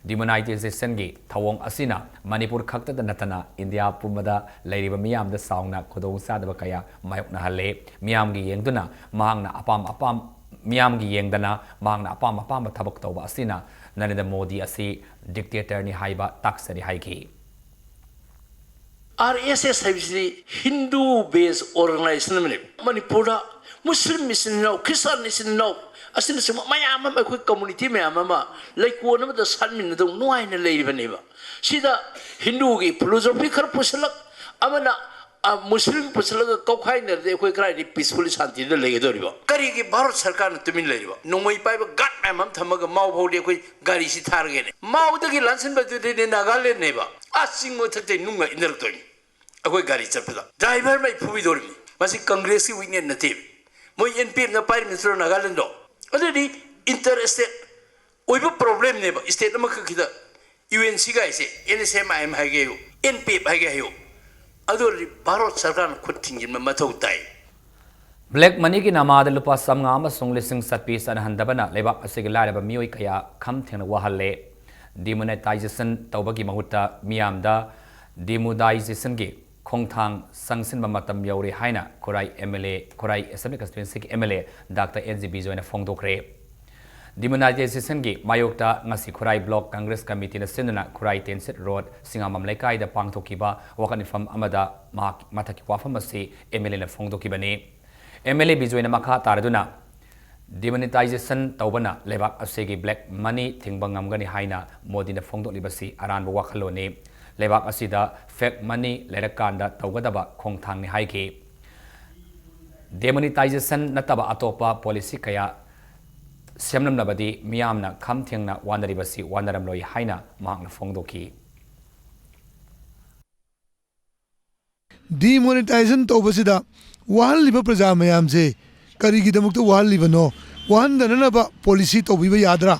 ꯗꯤꯃꯣꯅꯥꯏꯖꯦꯁꯟꯒꯤ ꯊꯧꯑꯣꯡ ꯑꯁꯤꯅ ꯃꯅꯤꯄꯨꯔ ꯈꯛꯇꯗ ꯅꯠꯇꯅ ꯏꯟꯗꯤꯌꯥ ꯄꯨꯝꯕꯗ ꯂꯩꯔꯤꯕ ꯃꯤꯌꯥꯝꯗ ꯆꯥꯎꯅ ꯈꯨꯗꯣꯡꯆꯥꯗꯕ ꯀꯌꯥ ꯃꯥꯌꯣꯛꯅꯍꯜꯂꯦ꯫ ꯃꯤꯌꯥꯝꯒꯤ ꯌꯦꯡꯗꯨꯅ ꯃꯍꯥꯛꯅ ꯑꯄꯥꯝ ꯑꯄꯥꯝ-, ꯃꯤꯌꯥꯝꯒꯤ ꯌꯦꯡꯗꯅ ꯃꯍꯥꯛꯅ ꯑꯄꯥꯝ ꯑꯄꯥꯝꯕ ꯊꯕꯛ ꯇꯧꯕ ꯑꯁꯤꯅ ꯅꯔꯦꯟꯗ꯭ꯔ ꯃꯣꯗꯤ ꯑꯁꯤ ꯗꯤꯛꯇꯦꯇꯔꯅꯤ ꯍꯥꯏꯕ ꯇꯥꯛꯆꯔꯤ ꯍꯥꯏꯈꯤ꯫ ꯑꯥꯔ ꯑꯦꯁ ꯑꯦꯁ ꯍꯥꯏꯕꯁꯤꯗꯤ ꯍꯤꯟꯗꯨ ꯕꯦꯁ ꯑꯣꯔꯒꯅꯥꯏꯖꯦꯁꯟ ꯑꯃꯅꯦꯕ꯫ ꯃꯅꯤꯄꯨꯔꯗ ꯃꯨꯁꯂꯤꯝ ꯏꯆꯤꯟ ꯏꯅꯥꯎ, ꯈ꯭ꯔꯤꯁꯇꯥꯟ ꯏꯆꯤꯟ ꯏꯅꯥꯎ ꯑꯁꯤꯅꯆꯤꯡꯕ ꯃꯌꯥꯝ ꯑꯃ, ꯑꯩꯈꯣꯏ ꯀꯝꯃꯨꯅꯤꯇꯤ ꯃꯌꯥꯝ ꯑꯃ ꯂꯩꯀꯣꯜ ꯑꯃꯗ ꯁꯥꯟꯃꯤꯟꯅꯗꯧ ꯅꯨꯡꯉꯥꯏꯅ ꯂꯩꯔꯤꯕꯅꯦꯕ꯫ ꯁꯤꯗ ꯍꯤꯟꯗꯨꯒꯤ ꯐꯤꯂꯣꯁꯣꯐꯤ ꯈꯔ ꯄꯨꯁꯤꯜꯂꯛ, ꯑꯃꯅ, ꯑ, ꯃꯨꯁꯂꯤꯝ ꯄꯨꯁꯤꯜꯂꯒ ꯀꯧꯈꯥꯏꯅꯔꯗꯤ ꯑꯩꯈꯣꯏ ꯀꯗꯥꯏꯗꯒꯤ ꯄꯤꯁꯐꯨꯜꯂꯤ ꯁꯥꯟꯇꯤꯗ ꯂꯩꯒꯗꯧꯔꯤꯕ? ꯀꯔꯤꯒꯤ ꯚꯥꯔꯠ ꯁꯔꯀꯥꯔꯅ ꯇꯨꯃꯤꯟ ꯂꯩꯔꯤꯕ? ꯅꯣꯡꯃꯩ ꯄꯥꯏꯕ ꯒꯥꯔꯗ ꯃꯌꯥꯝ ꯑꯃ ꯊꯝꯃꯒ ꯃꯥꯎ ꯐꯥꯎꯗꯤ ꯑꯩꯈꯣꯏ ꯒꯥꯔꯤꯁꯤ ꯊꯥꯔꯒꯦꯅꯦ꯫ ꯃꯥꯎꯗꯒꯤ ꯂꯥꯟꯁꯤꯟꯕꯗꯨꯗꯤꯅꯦ ꯅꯥꯒꯥꯂꯦꯟꯅꯦꯕ꯫ ꯑꯥ ꯆꯤꯡ ꯃꯊꯛꯇꯩ ꯅꯨꯡꯒ ꯏꯟꯅꯔꯛꯇꯣꯏꯅꯤ꯫ ꯑꯩꯈꯣꯏ ꯒꯥꯔꯤ ꯆꯠꯄꯗ ꯗ꯭ꯔꯥꯏꯚꯔ ꯃꯩ ꯐꯨꯕꯤꯗꯧꯔꯤꯕꯅꯤ꯫ ꯃꯁꯤ ꯀꯪꯒ꯭ꯔꯦꯁꯀꯤ ꯋꯤꯛꯅꯦꯁ ꯅꯠꯇꯦ꯫ ꯃꯣꯏ ꯑꯦꯟ ꯄꯤ ꯑꯦꯐꯅ ꯄꯥꯏꯔꯤꯕ ꯅꯠꯇ꯭ꯔꯣ ꯅꯥꯒꯥꯂꯦꯟꯗꯣ? ꯑꯗꯨꯗꯤ ꯏꯟꯇꯔ ꯁ꯭ꯇꯦꯠ ꯑꯣꯏꯕ ꯄ꯭ꯔꯣꯕ꯭ꯂꯦꯝꯅꯦꯕ꯫ ꯁ꯭ꯇꯦꯠ ꯑꯃꯈꯛꯀꯤꯗ ꯌꯨ ꯑꯦꯟ ꯁꯤ ꯒꯥꯏꯁꯦ, N S M I M ꯍꯥꯏꯒꯦ ꯍꯥꯏꯌꯨ, ꯑꯦꯟ ꯄꯤ ꯑꯦꯐ ꯍꯥꯏꯒꯦ ꯍꯥꯏꯌꯨ, ꯑꯗꯨ ꯑꯣꯏꯔꯗꯤ ꯚꯥꯔꯠ ꯁꯔꯀꯥꯔꯅ ꯈꯨꯠ ꯊꯤꯡꯖꯤꯟꯕ ꯃꯊꯧ ꯇꯥꯏ꯫ ꯕ꯭ꯂꯦꯛ ꯃꯅꯤꯒꯤ ꯅꯃꯥꯗ ꯂꯨꯄꯥ ꯆꯥꯝꯃꯉꯥ ꯑꯃꯁꯨꯡ ꯂꯤꯁꯤꯡ ꯆꯠꯄꯤ ꯆꯠꯅꯍꯟꯗꯕꯅ ꯂꯩꯕꯥꯛ ꯑꯁꯤꯒꯤ ꯂꯥꯏꯔꯕ ꯃꯤꯑꯣꯏ ꯀꯌꯥ ꯈꯝ ꯊꯦꯡꯅ ꯋꯥꯍꯜꯂꯦ꯫ ꯗꯤꯃꯣꯅꯦꯇꯥꯏꯖꯦꯁꯟ ꯇꯧꯕꯒꯤ ꯃꯍꯨꯠꯇ ꯃꯤꯌꯥꯝꯗ ꯗꯤꯃꯣꯅꯦꯇꯥꯏꯖꯦꯁꯟꯒꯤ ꯈꯣꯡꯊꯥꯡ ꯆꯪꯁꯤꯟꯕ ꯃꯇꯝ ꯌꯧꯔꯦ ꯍꯥꯏꯅ Khurai M L A, Khurai assembly ꯀꯟꯁꯇꯤꯇ꯭ꯋꯦꯟꯁꯤꯒꯤ M L A doctor N G ꯕꯤꯖꯣꯏꯅ ꯐꯣꯡꯗꯣꯛꯈ꯭ꯔꯦ꯫ ꯗꯤꯃꯣꯅꯦꯇꯥꯏꯖꯦꯁꯟꯒꯤ ꯃꯥꯌꯣꯛꯇ ꯉꯁꯤ ꯈꯨꯔꯥꯏ ꯕ꯭ꯂꯣꯛ ꯀꯪꯒ꯭ꯔꯦꯁ ꯀꯃꯤꯇꯤꯅ ꯁꯤꯟꯗꯨꯅ ꯈꯨꯔꯥꯏ ꯇꯦꯟꯁꯤꯠ ꯔꯣꯗ ꯁꯤꯡꯉꯥꯃꯝ ꯂꯩꯀꯥꯏꯗ ꯄꯥꯡꯊꯣꯛꯈꯤꯕ ꯋꯥꯀꯠ ꯃꯤꯐꯝ ꯑꯃꯗ ꯃꯍꯥꯛ ꯃꯊꯛꯀꯤ ꯋꯥꯐꯝ ꯑꯁꯤ ꯑꯦꯝ ꯑꯦꯜ ꯑꯦꯅ ꯐꯣꯡꯗꯣꯛꯈꯤꯕꯅꯤ꯫ ꯑꯦꯝ ꯑꯦꯜ ꯑꯦ ꯕꯤꯖꯣꯏꯅ ꯃꯈꯥ ꯇꯥꯔꯗꯨꯅ, ꯗꯤꯃꯣꯅꯦꯇꯥꯏꯖꯦꯁꯟ ꯇꯧꯕꯅ ꯂꯩꯕꯥꯛ ꯑꯁꯤꯒꯤ ꯕ꯭ꯂꯦꯛ ꯃꯅꯤ ꯊꯤꯡꯕ ꯉꯝꯒꯅꯤ ꯍꯥꯏꯅ ꯃꯣꯗꯤꯅ ꯐꯣꯡꯗꯣꯛꯂꯤꯕꯁꯤ ꯑꯔꯥꯟꯕ ꯋꯥꯈꯜꯂꯣꯟꯅꯤ꯫ ꯂꯩꯕꯥꯛ ꯑꯁꯤꯗ ꯐꯦꯛ ꯃꯅꯤ ꯂꯩꯔꯀꯥꯟꯗ ꯇꯧꯒꯗꯕ ꯈꯣꯡꯊꯥꯡꯅꯤ ꯍꯥꯏꯈꯤ꯫ ꯗꯤꯃꯣꯅꯦꯇꯥꯏꯖꯦꯁꯟ ꯅꯠꯇꯕ ꯑꯇꯣꯞꯄ ꯄꯣꯂꯤꯁꯤ ꯀꯌꯥ ꯁꯦꯝꯂꯝꯂꯕꯗꯤ ꯃꯤꯌꯥꯝꯅ ꯈꯝ ꯊꯦꯡꯅ ꯋꯥꯅꯔꯤꯕꯁꯤ ꯋꯥꯅꯔꯝꯂꯣꯏ ꯍꯥꯏꯅ ꯃꯍꯥꯛꯅ ꯐꯣꯡꯗꯣꯛꯈꯤ꯫ ꯗꯤꯃꯣꯅꯦꯇꯥꯏꯖꯦꯁꯟ ꯇꯧꯕꯁꯤꯗ ꯋꯥꯍꯜꯂꯤꯕ ꯄ꯭ꯔꯖꯥ ꯃꯌꯥꯝꯁꯦ ꯀꯔꯤꯒꯤꯗꯃꯛꯇ ꯋꯥꯍꯜꯂꯤꯕꯅꯣ? ꯋꯥꯍꯟꯗꯅꯅꯕ ꯄꯣꯂꯤꯁꯤ ꯇꯧꯕꯤꯕ ꯌꯥꯗ꯭ꯔꯥ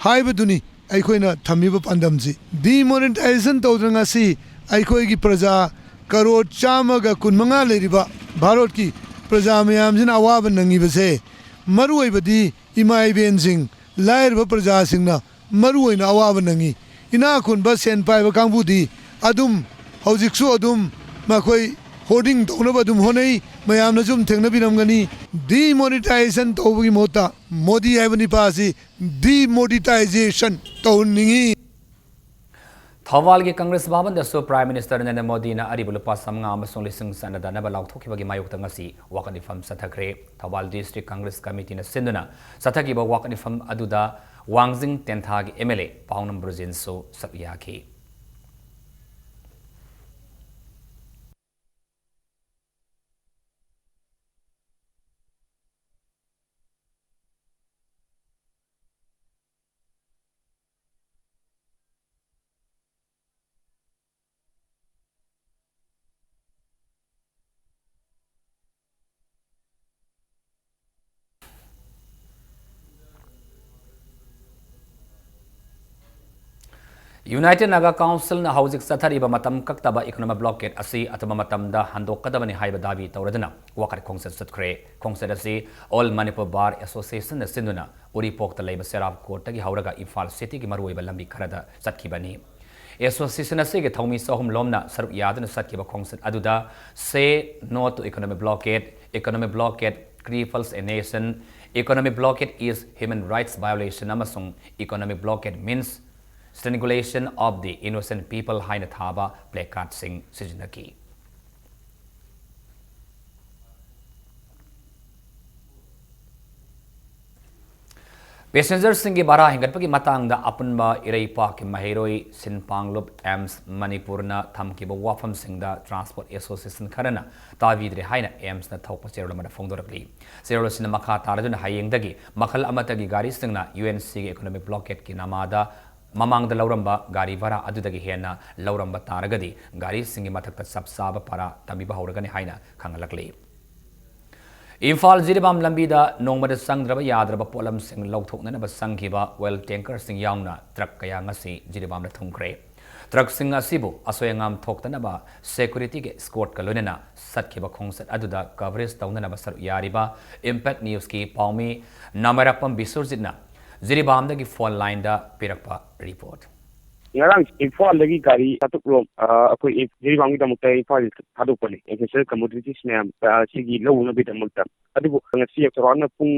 ꯍꯥꯏꯕꯗꯨꯅꯤ ꯑꯩꯈꯣꯏꯅ ꯊꯝꯃꯤꯕ ꯄꯥꯟꯗꯝꯁꯤ꯫ ꯗꯤꯃꯣꯅꯦꯇꯥꯏꯖꯦꯁꯟ ꯇꯧꯗꯅ ꯉꯁꯤ ꯑꯩꯈꯣꯏꯒꯤ ꯄ꯭ꯔꯖꯥ ꯀꯔꯣꯔ ꯆꯥꯝꯃꯒ ꯀꯨꯟꯃꯉꯥ ꯂꯩꯔꯤꯕ ꯚꯥꯔꯠꯀꯤ ꯄ꯭ꯔꯖꯥ ꯃꯌꯥꯝꯁꯤꯅ ꯑꯋꯥꯕ ꯅꯪꯉꯤꯕꯁꯦ, ꯃꯔꯨꯑꯣꯏꯕꯗꯤ ꯏꯃꯥ ꯏꯕꯦꯟꯁꯤꯡ, ꯂꯥꯏꯔꯕ ꯄ꯭ꯔꯖꯥꯁꯤꯡꯅ ꯃꯔꯨꯑꯣꯏꯅ ꯑꯋꯥꯕ ꯅꯪꯉꯤ꯫ ꯏꯅꯥꯛ ꯈꯨꯟꯕ ꯁꯦꯟ ꯄꯥꯏꯕ ꯀꯥꯡꯕꯨꯗꯤ ꯑꯗꯨꯝ, ꯍꯧꯖꯤꯛꯁꯨ ꯑꯗꯨꯝ ꯃꯈꯣꯏ hoarding ꯇꯧꯅꯕ ꯑꯗꯨꯝ ꯍꯣꯠꯅꯩ꯫ ꯃꯌꯥꯝꯅꯁꯨ ꯑꯗꯨꯝ ꯊꯦꯡꯅꯕꯤꯔꯝꯒꯅꯤ꯫ Demonetization ꯇꯧꯕꯒꯤ ꯃꯍꯨꯠꯇ ꯃꯣꯗꯤ ꯍꯥꯏꯕ ꯅꯤꯄꯥ ꯑꯁꯤ demonetization ꯇꯧꯍꯟꯅꯤꯡꯉꯤ꯫ ꯊꯧꯕꯥꯜꯒꯤ ꯀꯪꯒ꯭ꯔꯦꯁ ꯚꯕꯟꯗꯁꯨ Prime Minister ꯅꯔꯦꯟꯗ꯭ꯔ ꯃꯣꯗꯤꯅ ꯑꯔꯤꯕ ꯂꯨꯄꯥ ꯆꯥꯝꯃꯉꯥ ꯑꯃꯁꯨꯡ ꯂꯤꯁꯤꯡ ꯆꯠꯅꯗꯅꯕ ꯂꯥꯎꯊꯣꯛꯈꯤꯕꯒꯤ ꯃꯥꯌꯣꯛꯇ ꯉꯁꯤ ꯋꯥꯀꯠ ꯃꯤꯐꯝ ꯆꯠꯊꯈ꯭ꯔꯦ꯫ ꯊꯧꯕꯥꯜ District Congress Committeeꯅ ꯁꯤꯟꯗꯨꯅ ꯆꯠꯊꯈꯤꯕ ꯋꯥꯀꯠ ꯃꯤꯐꯝ ꯑꯗꯨꯗ ꯋꯥꯡꯖꯤꯡ ꯇꯦꯟꯊꯥꯒꯤ M L A ꯄꯥꯎꯅꯝ ꯕ꯭ꯔꯨꯖꯦꯟꯁꯨ ꯁꯔꯨꯛ ꯌꯥꯈꯤ꯫ United Naga Councilꯅ ꯍꯧꯖꯤꯛ ꯆꯠꯊꯔꯤꯕ ꯃꯇꯝ ꯀꯛꯇꯕ economic blockade ꯑꯁꯤ ꯑꯊꯨꯕ ꯃꯇꯝꯗ ꯍꯟꯗꯣꯛꯀꯗꯕꯅꯤ ꯍꯥꯏꯕ ꯗꯥꯕꯤ ꯇꯧꯔꯗꯨꯅ ꯋꯥꯀꯠ ꯈꯣꯡꯆꯠ ꯆꯠꯈ꯭ꯔꯦ꯫ ꯈꯣꯡꯆꯠ ꯑꯁꯤ All Manipur Bar Associationꯅ ꯁꯤꯟꯗꯨꯅ ꯎꯔꯤꯄꯣꯛꯇ ꯂꯩꯕ ꯁꯦꯔꯥꯞ ꯀꯣꯔꯠꯇꯒꯤ ꯍꯧꯔꯒ ꯏꯝꯐꯥꯜ cityꯒꯤ ꯃꯔꯨꯑꯣꯏꯕ ꯂꯝꯕꯤ ꯈꯔꯗ ꯆꯠꯈꯤꯕꯅꯤ꯫ Association ꯑꯁꯤꯒꯤ ꯊꯧꯃꯤ ꯆꯍꯨꯝ ꯂꯣꯝꯅ ꯁꯔꯨꯛ ꯌꯥꯗꯨꯅ ꯆꯠꯈꯤꯕ ꯈꯣꯡꯆꯠ ꯑꯗꯨꯗ Say No to Economic Blockade, Economic Blockade Cripples a Nation, Economic Blockade is Human Rights Violation ꯑꯃꯁꯨꯡ Economic Blockade means Strangulation of the Innocent People ꯍꯥꯏꯅ ꯊꯥꯕ placardꯁꯤꯡ ꯁꯤꯖꯤꯟꯅꯈꯤ꯫ Passengerꯁꯤꯡꯒꯤ ꯚꯔꯥ ꯍꯦꯟꯒꯠꯄꯒꯤ ꯃꯇꯥꯡꯗ ꯑꯄꯨꯟꯕ ꯏꯔꯩꯄꯥꯛꯀꯤ ꯃꯍꯩꯔꯣꯏ ꯁꯤꯟ ꯄꯥꯡꯂꯨꯞ ꯑꯦꯝꯁ ꯃꯅꯤꯄꯨꯔꯅ ꯊꯝꯈꯤꯕ ꯋꯥꯐꯝꯁꯤꯡꯗ Transport Association ꯈꯔꯅ ꯇꯥꯕꯤꯗ꯭ꯔꯦ ꯍꯥꯏꯅ ꯑꯦꯝꯁꯅ ꯊꯣꯛꯄ ꯆꯦꯔꯣꯜ ꯑꯃꯗ ꯐꯣꯡꯗꯣꯔꯛꯂꯤ꯫ ꯆꯦꯔꯣꯜ ꯑꯁꯤꯅ ꯃꯈꯥ ꯇꯥꯔꯗꯨꯅ ꯍꯌꯦꯡꯗꯒꯤ ꯃꯈꯜ ꯑꯃꯠꯇꯒꯤ ꯒꯥꯔꯤꯁꯤꯡꯅ UNCꯒꯤ economic blockadeꯀꯤ ꯅꯃꯥꯗ ꯃꯃꯥꯡꯗ ꯂꯧꯔꯝꯕ ꯒꯥꯔꯤ ꯚꯔꯥ ꯑꯗꯨꯗꯒꯤ ꯍꯦꯟꯅ ꯂꯧꯔꯝꯕ ꯇꯥꯔꯒꯗꯤ ꯒꯥꯔꯤꯁꯤꯡꯒꯤ ꯃꯊꯛꯇ ꯆꯞ ꯆꯥꯕ ꯄꯔꯥ ꯇꯝꯕꯤꯕ ꯍꯧꯔꯒꯅꯤ ꯍꯥꯏꯅ ꯈꯪꯍꯜꯂꯛꯂꯤ꯫ ꯏꯝꯐꯥꯜ ꯖꯤꯔꯤꯕꯥꯝ ꯂꯝꯕꯤꯗ ꯅꯣꯡꯃꯗ ꯆꯪꯗ꯭ꯔꯕ ꯌꯥꯗ꯭ꯔꯕ ꯄꯣꯠꯂꯝꯁꯤꯡ ꯂꯧꯊꯣꯛꯅꯅꯕ ꯆꯪꯈꯤꯕ oil tankerꯁꯤꯡ ꯌꯥꯎꯅ truck ꯀꯌꯥ ꯉꯁꯤ ꯖꯤꯔꯤꯕꯥꯝꯗ ꯊꯨꯡꯈ꯭ꯔꯦ꯫ ꯇ꯭ꯔꯛꯁꯤꯡ ꯑꯁꯤꯕꯨ ꯑꯁꯣꯏ ꯑꯉꯥꯝ ꯊꯣꯛꯇꯅꯕ ꯁꯦꯀ꯭ꯌꯨꯔꯤꯇꯤꯒꯤ ꯏꯁꯀꯣꯔꯠꯀ ꯂꯣꯏꯅꯅ ꯆꯠꯈꯤꯕ ꯈꯣꯡꯆꯠ ꯑꯗꯨꯗ ꯀꯚꯔꯦꯖ ꯇꯧꯅꯅꯕ ꯁꯔꯨꯛ ꯌꯥꯔꯤꯕ ꯏꯝꯄꯦꯛ ꯅ꯭ꯌꯨꯁꯀꯤ ꯄꯥꯎꯃꯤ ꯅꯥꯃꯥꯏꯔꯥꯛꯄꯝ ꯕꯤꯁ꯭ꯋꯖꯤꯠꯅ ꯖꯤꯔꯤꯕꯥꯝꯗꯒꯤ ꯐꯣꯟ ꯂꯥꯏꯟꯗ ꯄꯤꯔꯛꯄ ꯔꯤꯄꯣꯔꯠ꯫ ꯉꯔꯥꯡ ꯏꯝꯐꯥꯜꯗꯒꯤ ꯒꯥꯔꯤ ꯆꯥꯇ꯭ꯔꯨꯛ ꯔꯣꯝ, ꯑ, ꯑꯩꯈꯣꯏ ꯏꯝ-, ꯖꯤꯔꯤꯕꯥꯝꯒꯤꯗꯃꯛꯇ ꯏꯝꯐꯥꯜ ꯊꯥꯗꯣꯛꯄꯅꯤ꯫ ꯑꯦꯁꯦꯟꯁꯤꯌꯦꯜ ꯀꯃꯣꯗꯤꯇꯤꯁ ꯃꯌꯥꯝ, ꯑ, ꯁꯤꯒꯤ ꯂꯧꯅꯕꯒꯤꯗꯃꯛꯇ꯫ ꯑꯗꯨꯕꯨ ꯉꯁꯤ ꯆꯥꯎꯔꯥꯛꯅ ꯄꯨꯡ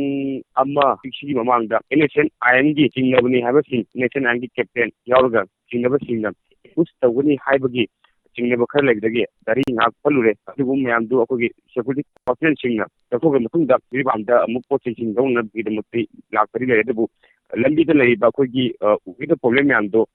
ꯑꯃ ꯁꯤꯒꯤ ꯃꯃꯥꯡꯗ ꯑꯦꯟ ꯑꯦꯁ ꯑꯦꯟ ꯑꯥꯏ ꯑꯦꯝꯒꯤ ꯆꯤꯡꯅꯕꯅꯤ ꯍꯥꯏꯕꯁꯤꯡ, ꯑꯦꯟ ꯑꯦꯁ ꯑꯦꯟ ꯑꯥꯏ ꯑꯦꯝꯒꯤ ꯀꯦꯞꯇꯦꯟ ꯌꯥꯎꯔꯒ ꯆꯤꯡꯅꯕꯁꯤꯡꯅ ꯑꯦꯝꯕꯨꯁ ꯇꯧꯒꯅꯤ ꯍꯥꯏꯕꯒꯤ ꯆꯤꯡꯅꯕ ꯈꯔ ꯂꯩꯕꯗꯒꯤ ꯒꯥꯔꯤ ꯉꯥꯏꯍꯥꯛ ꯄꯜꯂꯨꯔꯦ꯫ ꯑꯗꯨꯒꯨꯝꯕ ꯃꯌꯥꯝꯗꯨ ꯑꯩꯈꯣꯏꯒꯤ ꯁꯦꯀ꯭ꯌꯨꯔꯤꯇꯤ ꯄꯥꯔꯁꯅꯦꯜꯁꯤꯡꯅ ꯂꯧꯊꯣꯛꯈ꯭ꯔ ꯃꯇꯨꯡꯗ ꯖꯤꯔꯤꯕꯥꯝꯗ ꯑꯃꯨꯛ ꯄꯣꯠ ꯆꯩꯁꯤꯡ ꯂꯧꯅꯕꯒꯤꯗꯃꯛꯇꯤ ꯂꯥꯛꯄꯗꯤ ꯂꯩꯔꯦ꯫ ꯑꯗꯨꯕꯨ ꯂꯝꯕꯤꯗ ꯂꯩꯔꯤꯕ ꯑꯩꯈꯣꯏꯒꯤ, ꯑ, ꯎꯒꯗꯕ ꯄ꯭ꯔꯣꯕ꯭ꯂꯦꯝ ꯃꯌꯥꯝꯗꯣ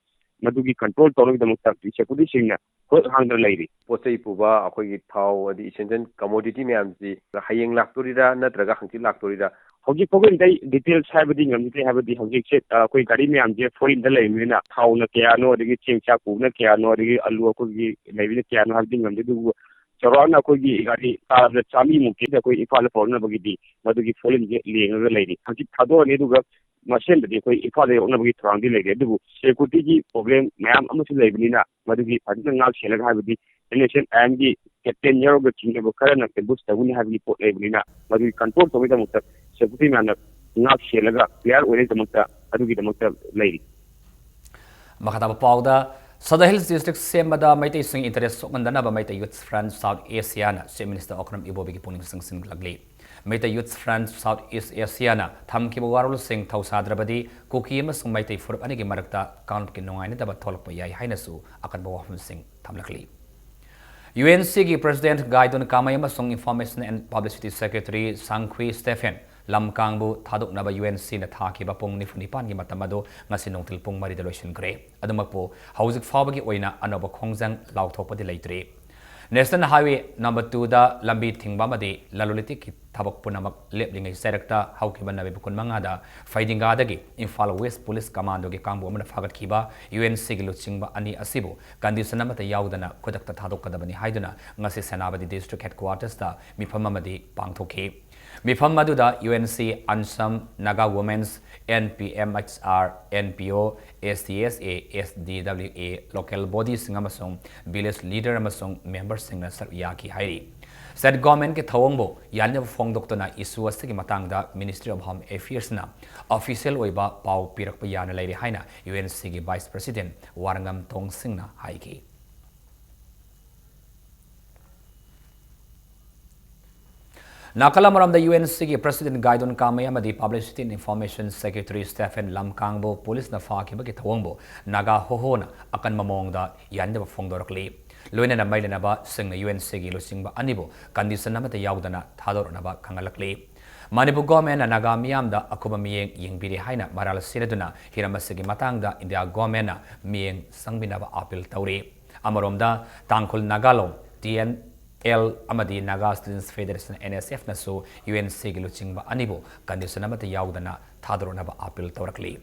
ꯃꯗꯨꯒꯤ ꯀꯟꯇ꯭ꯔꯣꯜ ꯇꯧꯅꯕꯒꯤꯗꯃꯛꯇ ꯁꯦꯀ꯭ꯌꯨꯔꯤꯇꯤꯁꯤꯡꯅ ꯍꯣꯏ ꯍꯥꯡꯗꯅ ꯂꯩꯔꯤ꯫ ꯄꯣꯠ ꯆꯩ ꯄꯨꯕ ꯑꯩꯈꯣꯏꯒꯤ ꯊꯥꯎ, ꯑꯗꯩ ꯏꯁꯦꯟꯁꯤꯌꯦꯜ ꯀꯃꯣꯗꯤꯇꯤ ꯃꯌꯥꯝꯁꯤ ꯍꯌꯦꯡ ꯂꯥꯛꯇꯣꯔꯤꯔꯥ ꯅꯠꯇ꯭ꯔꯒ ꯍꯪꯆꯤꯠ ꯂꯥꯛꯇꯣꯔꯤꯔꯥ? ꯍꯧꯖꯤꯛ ꯐꯥꯎꯒꯤ ꯑꯣꯏꯅꯗꯤ ꯑꯩ ꯗꯤꯇꯦꯜꯁ ꯍꯥꯏꯕꯗꯤ ꯉꯝꯗꯦ꯫ ꯍꯥꯏꯕꯗꯤ ꯍꯧꯖꯤꯛꯁꯦ, ꯑ, ꯑꯩꯈꯣꯏ ꯒꯥꯔꯤ ꯃꯌꯥꯝꯁꯦ ꯐꯣꯔꯤꯟꯗ ꯂꯩꯕꯅꯤꯅ ꯊꯥꯎꯅ ꯀꯌꯥꯅꯣ, ꯑꯗꯒꯤ ꯆꯦꯡ ꯆꯥꯛ ꯄꯨꯕꯅ ꯀꯌꯥꯅꯣ, ꯑꯗꯒꯤ ꯑꯂꯨ ꯑꯩꯈꯣꯏꯒꯤ ꯂꯩꯕꯅ ꯀꯌꯥꯅꯣ ꯍꯥꯏꯕꯗꯤ ꯉꯝꯗꯦ꯫ ꯑꯗꯨꯕꯨ ꯆꯥꯎꯔꯥꯛꯅ ꯑꯩꯈꯣꯏꯒꯤ ꯒꯥꯔꯤ ꯆꯥꯗ ꯆꯥꯝꯃꯔꯤꯃꯨꯛꯇꯤ ꯑꯩꯈꯣꯏ ꯏꯝꯐꯥꯜꯗ ꯄꯨꯔꯛꯅꯕꯒꯤꯗꯤ ꯃꯗꯨꯒꯤ ꯐꯣꯔꯤꯟꯁꯦ ꯂꯦꯡꯉꯒ ꯂꯩꯔꯤ꯫ ꯍꯧꯖꯤꯛ ꯊꯥꯗꯣꯛꯑꯅꯤ, ꯑꯗꯨꯒ ꯃꯁꯦꯟꯗꯗꯤ ꯑꯩꯈꯣꯏ ꯏꯝꯐꯥꯜꯗ ꯌꯧꯔꯛꯅꯕꯒꯤ ꯊꯧꯔꯥꯡꯗꯤ ꯂꯩꯔꯦ꯫ ꯑꯗꯨꯕꯨ ꯁꯦꯀ꯭ꯌꯨꯔꯤꯇꯤꯒꯤ ꯄ꯭ꯔꯣꯕ꯭ꯂꯦꯝ ꯃꯌꯥꯝ ꯑꯃꯁꯨ ꯂꯩꯕꯅꯤꯅ ꯃꯗꯨꯒꯤ ꯐꯖꯅ ꯉꯥꯛ ꯁꯦꯜꯂꯒ, ꯍꯥꯏꯕꯗꯤ ꯑꯦꯟ ꯑꯦꯁ ꯑꯦꯟ ꯑꯥꯏ ꯑꯦꯝꯒꯤ ꯀꯦꯞꯇꯦꯟ ꯌꯥꯎꯔꯒ ꯆꯤꯡꯅꯕ ꯈꯔꯅ ꯑꯦꯝꯕꯨꯁ ꯇꯧꯒꯅꯤ ꯍꯥꯏꯕꯒꯤ ꯄꯣꯠ ꯂꯩꯕꯅꯤꯅ ꯃꯗꯨꯒꯤ ꯀꯟꯇ꯭ꯔꯣꯜ ꯇꯧꯕꯒꯤꯗꯃꯛꯇ ꯁꯦꯀ꯭ꯌꯨꯔꯤꯇꯤ ꯃꯌꯥꯝꯅ ꯉꯥꯛ ꯁꯦꯜꯂꯒ ꯀ꯭ꯂꯤꯌꯥꯔ ꯑꯣꯏꯅꯕꯒꯤꯗꯃꯛꯇ ꯑꯗꯨꯒꯤꯗꯃꯛꯇ ꯂꯩꯔꯤ꯫ ꯃꯈꯥ ꯇꯥꯕ ꯄꯥꯎꯗ, ꯁꯗꯥ ꯍꯤꯜꯁ ꯗꯤꯁꯇ꯭ꯔꯤꯛ ꯁꯦꯝꯕꯗ ꯃꯩꯇꯩꯁꯤꯡ ꯏꯟꯇꯔꯦꯁ ꯁꯣꯛꯍꯟꯗꯅꯕ ꯃꯩꯇꯩ ꯌꯨꯊ ꯐ꯭ꯔꯟꯠ ꯁꯥꯎꯠ ꯑꯦꯁꯤꯌꯥꯅ ꯆꯤꯐ ꯃꯤꯅꯤꯁꯇꯔ ꯑꯣꯀ꯭ꯔꯝ ꯏꯕꯣꯕꯤꯒꯤ ꯄꯨꯛꯅꯤꯡ ꯆꯤꯡꯁꯤꯜꯂꯛꯂꯤ꯫ Meitei youth front south east ꯑꯦꯁꯤꯌꯥꯅ ꯊꯝꯈꯤꯕ ꯋꯥꯔꯣꯜꯁꯤꯡ ꯊꯧꯁꯥꯗ꯭ꯔꯕꯗꯤ ꯀꯨꯀꯤ ꯑꯃꯁꯨꯡ ꯃꯩꯇꯩ ꯐꯨꯔꯨꯞ ꯑꯅꯤꯒꯤ ꯃꯔꯛꯇ ꯀꯥꯡꯂꯨꯞꯀꯤ ꯅꯨꯡꯉꯥꯏꯅꯗꯕ ꯊꯣꯛꯂꯛꯄ ꯌꯥꯏ ꯍꯥꯏꯅꯁꯨ ꯑꯀꯟꯕ ꯋꯥꯐꯝꯁꯤꯡ ꯊꯝꯂꯛꯂꯤ꯫ ꯌꯨ ꯑꯦꯟ ꯁꯤꯒꯤ ꯄ꯭ꯔꯦꯁꯤꯗꯦꯟꯠ ꯒꯥꯏꯗꯣꯟ ꯀꯥꯃꯩ ꯑꯃꯁꯨꯡ information and publicity secretary Sangkhui Stephen ꯂꯝꯀꯥꯡꯕꯨ ꯊꯥꯗꯣꯛꯅꯕ ꯌꯨ ꯑꯦꯟ ꯁꯤꯅ ꯊꯥꯈꯤꯕ ꯄꯨꯡ ꯅꯤꯐꯨ ꯅꯤꯄꯥꯟꯒꯤ ꯃꯇꯝ ꯑꯗꯨ ꯉꯁꯤ ꯅꯨꯡꯊꯤꯜ ꯄꯨꯡ ꯃꯔꯤꯗ ꯂꯣꯏꯁꯤꯟꯈ꯭ꯔꯦ꯫ ꯑꯗꯨꯃꯛꯄꯨ ꯍꯧꯖꯤꯛ ꯐꯥꯎꯕꯒꯤ ꯑꯣꯏꯅ ꯑꯅꯧꯕ ꯈꯣꯡꯖꯪ ꯂꯥꯎꯊꯣꯛꯄꯗꯤ ꯂꯩꯇ꯭ꯔꯤ꯫ ꯅꯦꯁꯅꯦꯜ ꯍꯥꯏꯋꯦ ꯅꯝꯕꯔ ꯇꯨꯗ ꯂꯝꯕꯤ ꯊꯤꯡꯕ ꯑꯃꯗꯤ ꯂꯂꯣꯟ ꯏꯇꯤꯛꯀꯤ ꯊꯕꯛ ꯄꯨꯝꯅꯃꯛ ꯂꯦꯞꯂꯤꯉꯩ ꯆꯩꯔꯛꯇ ꯍꯧꯈꯤꯕ ꯅꯕꯦꯝꯕꯔ ꯀꯨꯟꯃꯉꯥꯗ ꯐꯩꯗꯤꯡꯒꯥꯗꯒꯤ ꯏꯝꯐꯥꯜ ꯋꯦꯁ ꯄꯨꯂꯤꯁ ꯀꯃꯥꯟꯗꯣꯒꯤ ꯀꯥꯡꯕꯨ ꯑꯃꯅ ꯐꯥꯒꯠꯈꯤꯕ ꯌꯨ ꯑꯦꯟ ꯁꯤꯒꯤ ꯂꯨꯆꯤꯡꯕ ꯑꯅꯤ ꯑꯁꯤꯕꯨ ꯀꯟꯗꯤꯁꯟ ꯑꯃꯠꯇ ꯌꯥꯎꯗꯅ ꯈꯨꯗꯛꯇ ꯊꯥꯗꯣꯛꯀꯗꯕꯅꯤ ꯍꯥꯏꯗꯨꯅ ꯉꯁꯤ ꯁꯦꯅꯥꯄꯇꯤ ꯗꯤꯁꯇ꯭ꯔꯤꯛ ꯍꯦꯗꯀ꯭ꯋꯥꯇꯔꯁꯇ ꯃꯤꯐꯝ ꯑꯃꯗꯤ ꯄꯥꯡꯊꯣꯛꯈꯤ꯫ ꯃꯤꯐꯝ ꯑꯗꯨꯗ UNC, ANSAM, Naga Women's, NPMHR, NPO, STSA, SDWA, local bodies ꯁꯤꯡ ꯑꯃꯁꯨꯡ village leader ꯑꯃꯁꯨꯡ member ꯁꯤꯡꯅ ꯁꯔꯨꯛ ꯌꯥꯈꯤ ꯍꯥꯏꯔꯤ꯫ State government ꯀꯤ ꯊꯧꯑꯣꯡꯕꯨ ꯌꯥꯅꯤꯡꯗꯕ ꯐꯣꯡꯗꯣꯛꯇꯨꯅ issue ꯑꯁꯤꯒꯤ ꯃꯇꯥꯡꯗ Ministry of Home Affairs ꯅ official ꯑꯣꯏꯕ ꯄꯥꯎ ꯄꯤꯔꯛꯄ ꯌꯥꯅ ꯂꯩꯔꯤ ꯍꯥꯏꯅ UNC ꯒꯤ Vice President ꯋꯥꯔꯉꯝ ꯇꯣꯡꯁꯤꯡꯅ ꯍꯥꯏꯈꯤ꯫ ꯅꯥꯀꯜ ꯑꯃꯔꯣꯝꯗ UNC ꯒꯤ President ꯒꯥꯏꯗꯣꯟ ꯀꯥꯃꯩ ꯑꯃꯗꯤ Publicity and Information Secretary Stephen ꯂꯝꯀꯥꯡꯕꯨ ꯄꯨꯂꯤꯁꯅ ꯐꯥꯈꯤꯕꯒꯤ ꯊꯧꯑꯣꯡꯕꯨ ꯅꯥꯒꯥ ꯍꯣꯍꯣꯅ ꯑꯀꯟꯕ ꯃꯑꯣꯡꯗ ꯌꯥꯅꯤꯡꯗꯕ ꯐꯣꯡꯗꯣꯔꯛꯂꯤ꯫ ꯂꯣꯏꯅꯅ ꯃꯔꯤ ꯂꯩꯅꯕꯁꯤꯡꯅ UNC ꯒꯤ ꯂꯨꯆꯤꯡꯕ ꯑꯅꯤꯕꯨ condition ꯑꯃꯠꯇ ꯌꯥꯎꯗꯅ ꯊꯥꯗꯣꯔꯛꯅꯕ ꯈꯪꯍꯜꯂꯛꯂꯤ꯫ ꯃꯅꯤꯄꯨꯔ government ꯅ ꯅꯥꯒꯥ ꯃꯤꯌꯥꯝꯗ ꯑꯀꯨꯞꯄ ꯃꯤꯠꯌꯦꯡ ꯌꯦꯡꯕꯤꯔꯤ ꯍꯥꯏꯅ ꯃꯔꯥꯜ ꯁꯤꯔꯗꯨꯅ ꯍꯤꯔꯝ ꯑꯁꯤꯒꯤ ꯃꯇꯥꯡꯗ India government ꯅ ꯃꯤꯠꯌꯦꯡ ꯆꯪꯕꯤꯅꯕ appeal ꯇꯧꯔꯤ꯫ ꯑꯃꯔꯣꯝꯗ ꯇꯥꯡꯈꯨꯜ ꯅꯥꯒꯥꯂꯣꯡ, TNL, ꯑꯃꯗꯤ Naga Students Federation, NSF ꯅꯁꯨ UNC ꯒꯤ ꯂꯨꯆꯤꯡꯕ ꯑꯅꯤꯕꯨ condition ꯑꯃꯠꯇ ꯌꯥꯎꯗꯅ ꯊꯥꯗꯣꯔꯛꯅꯕ appeal ꯇꯧꯔꯛꯂꯤ꯫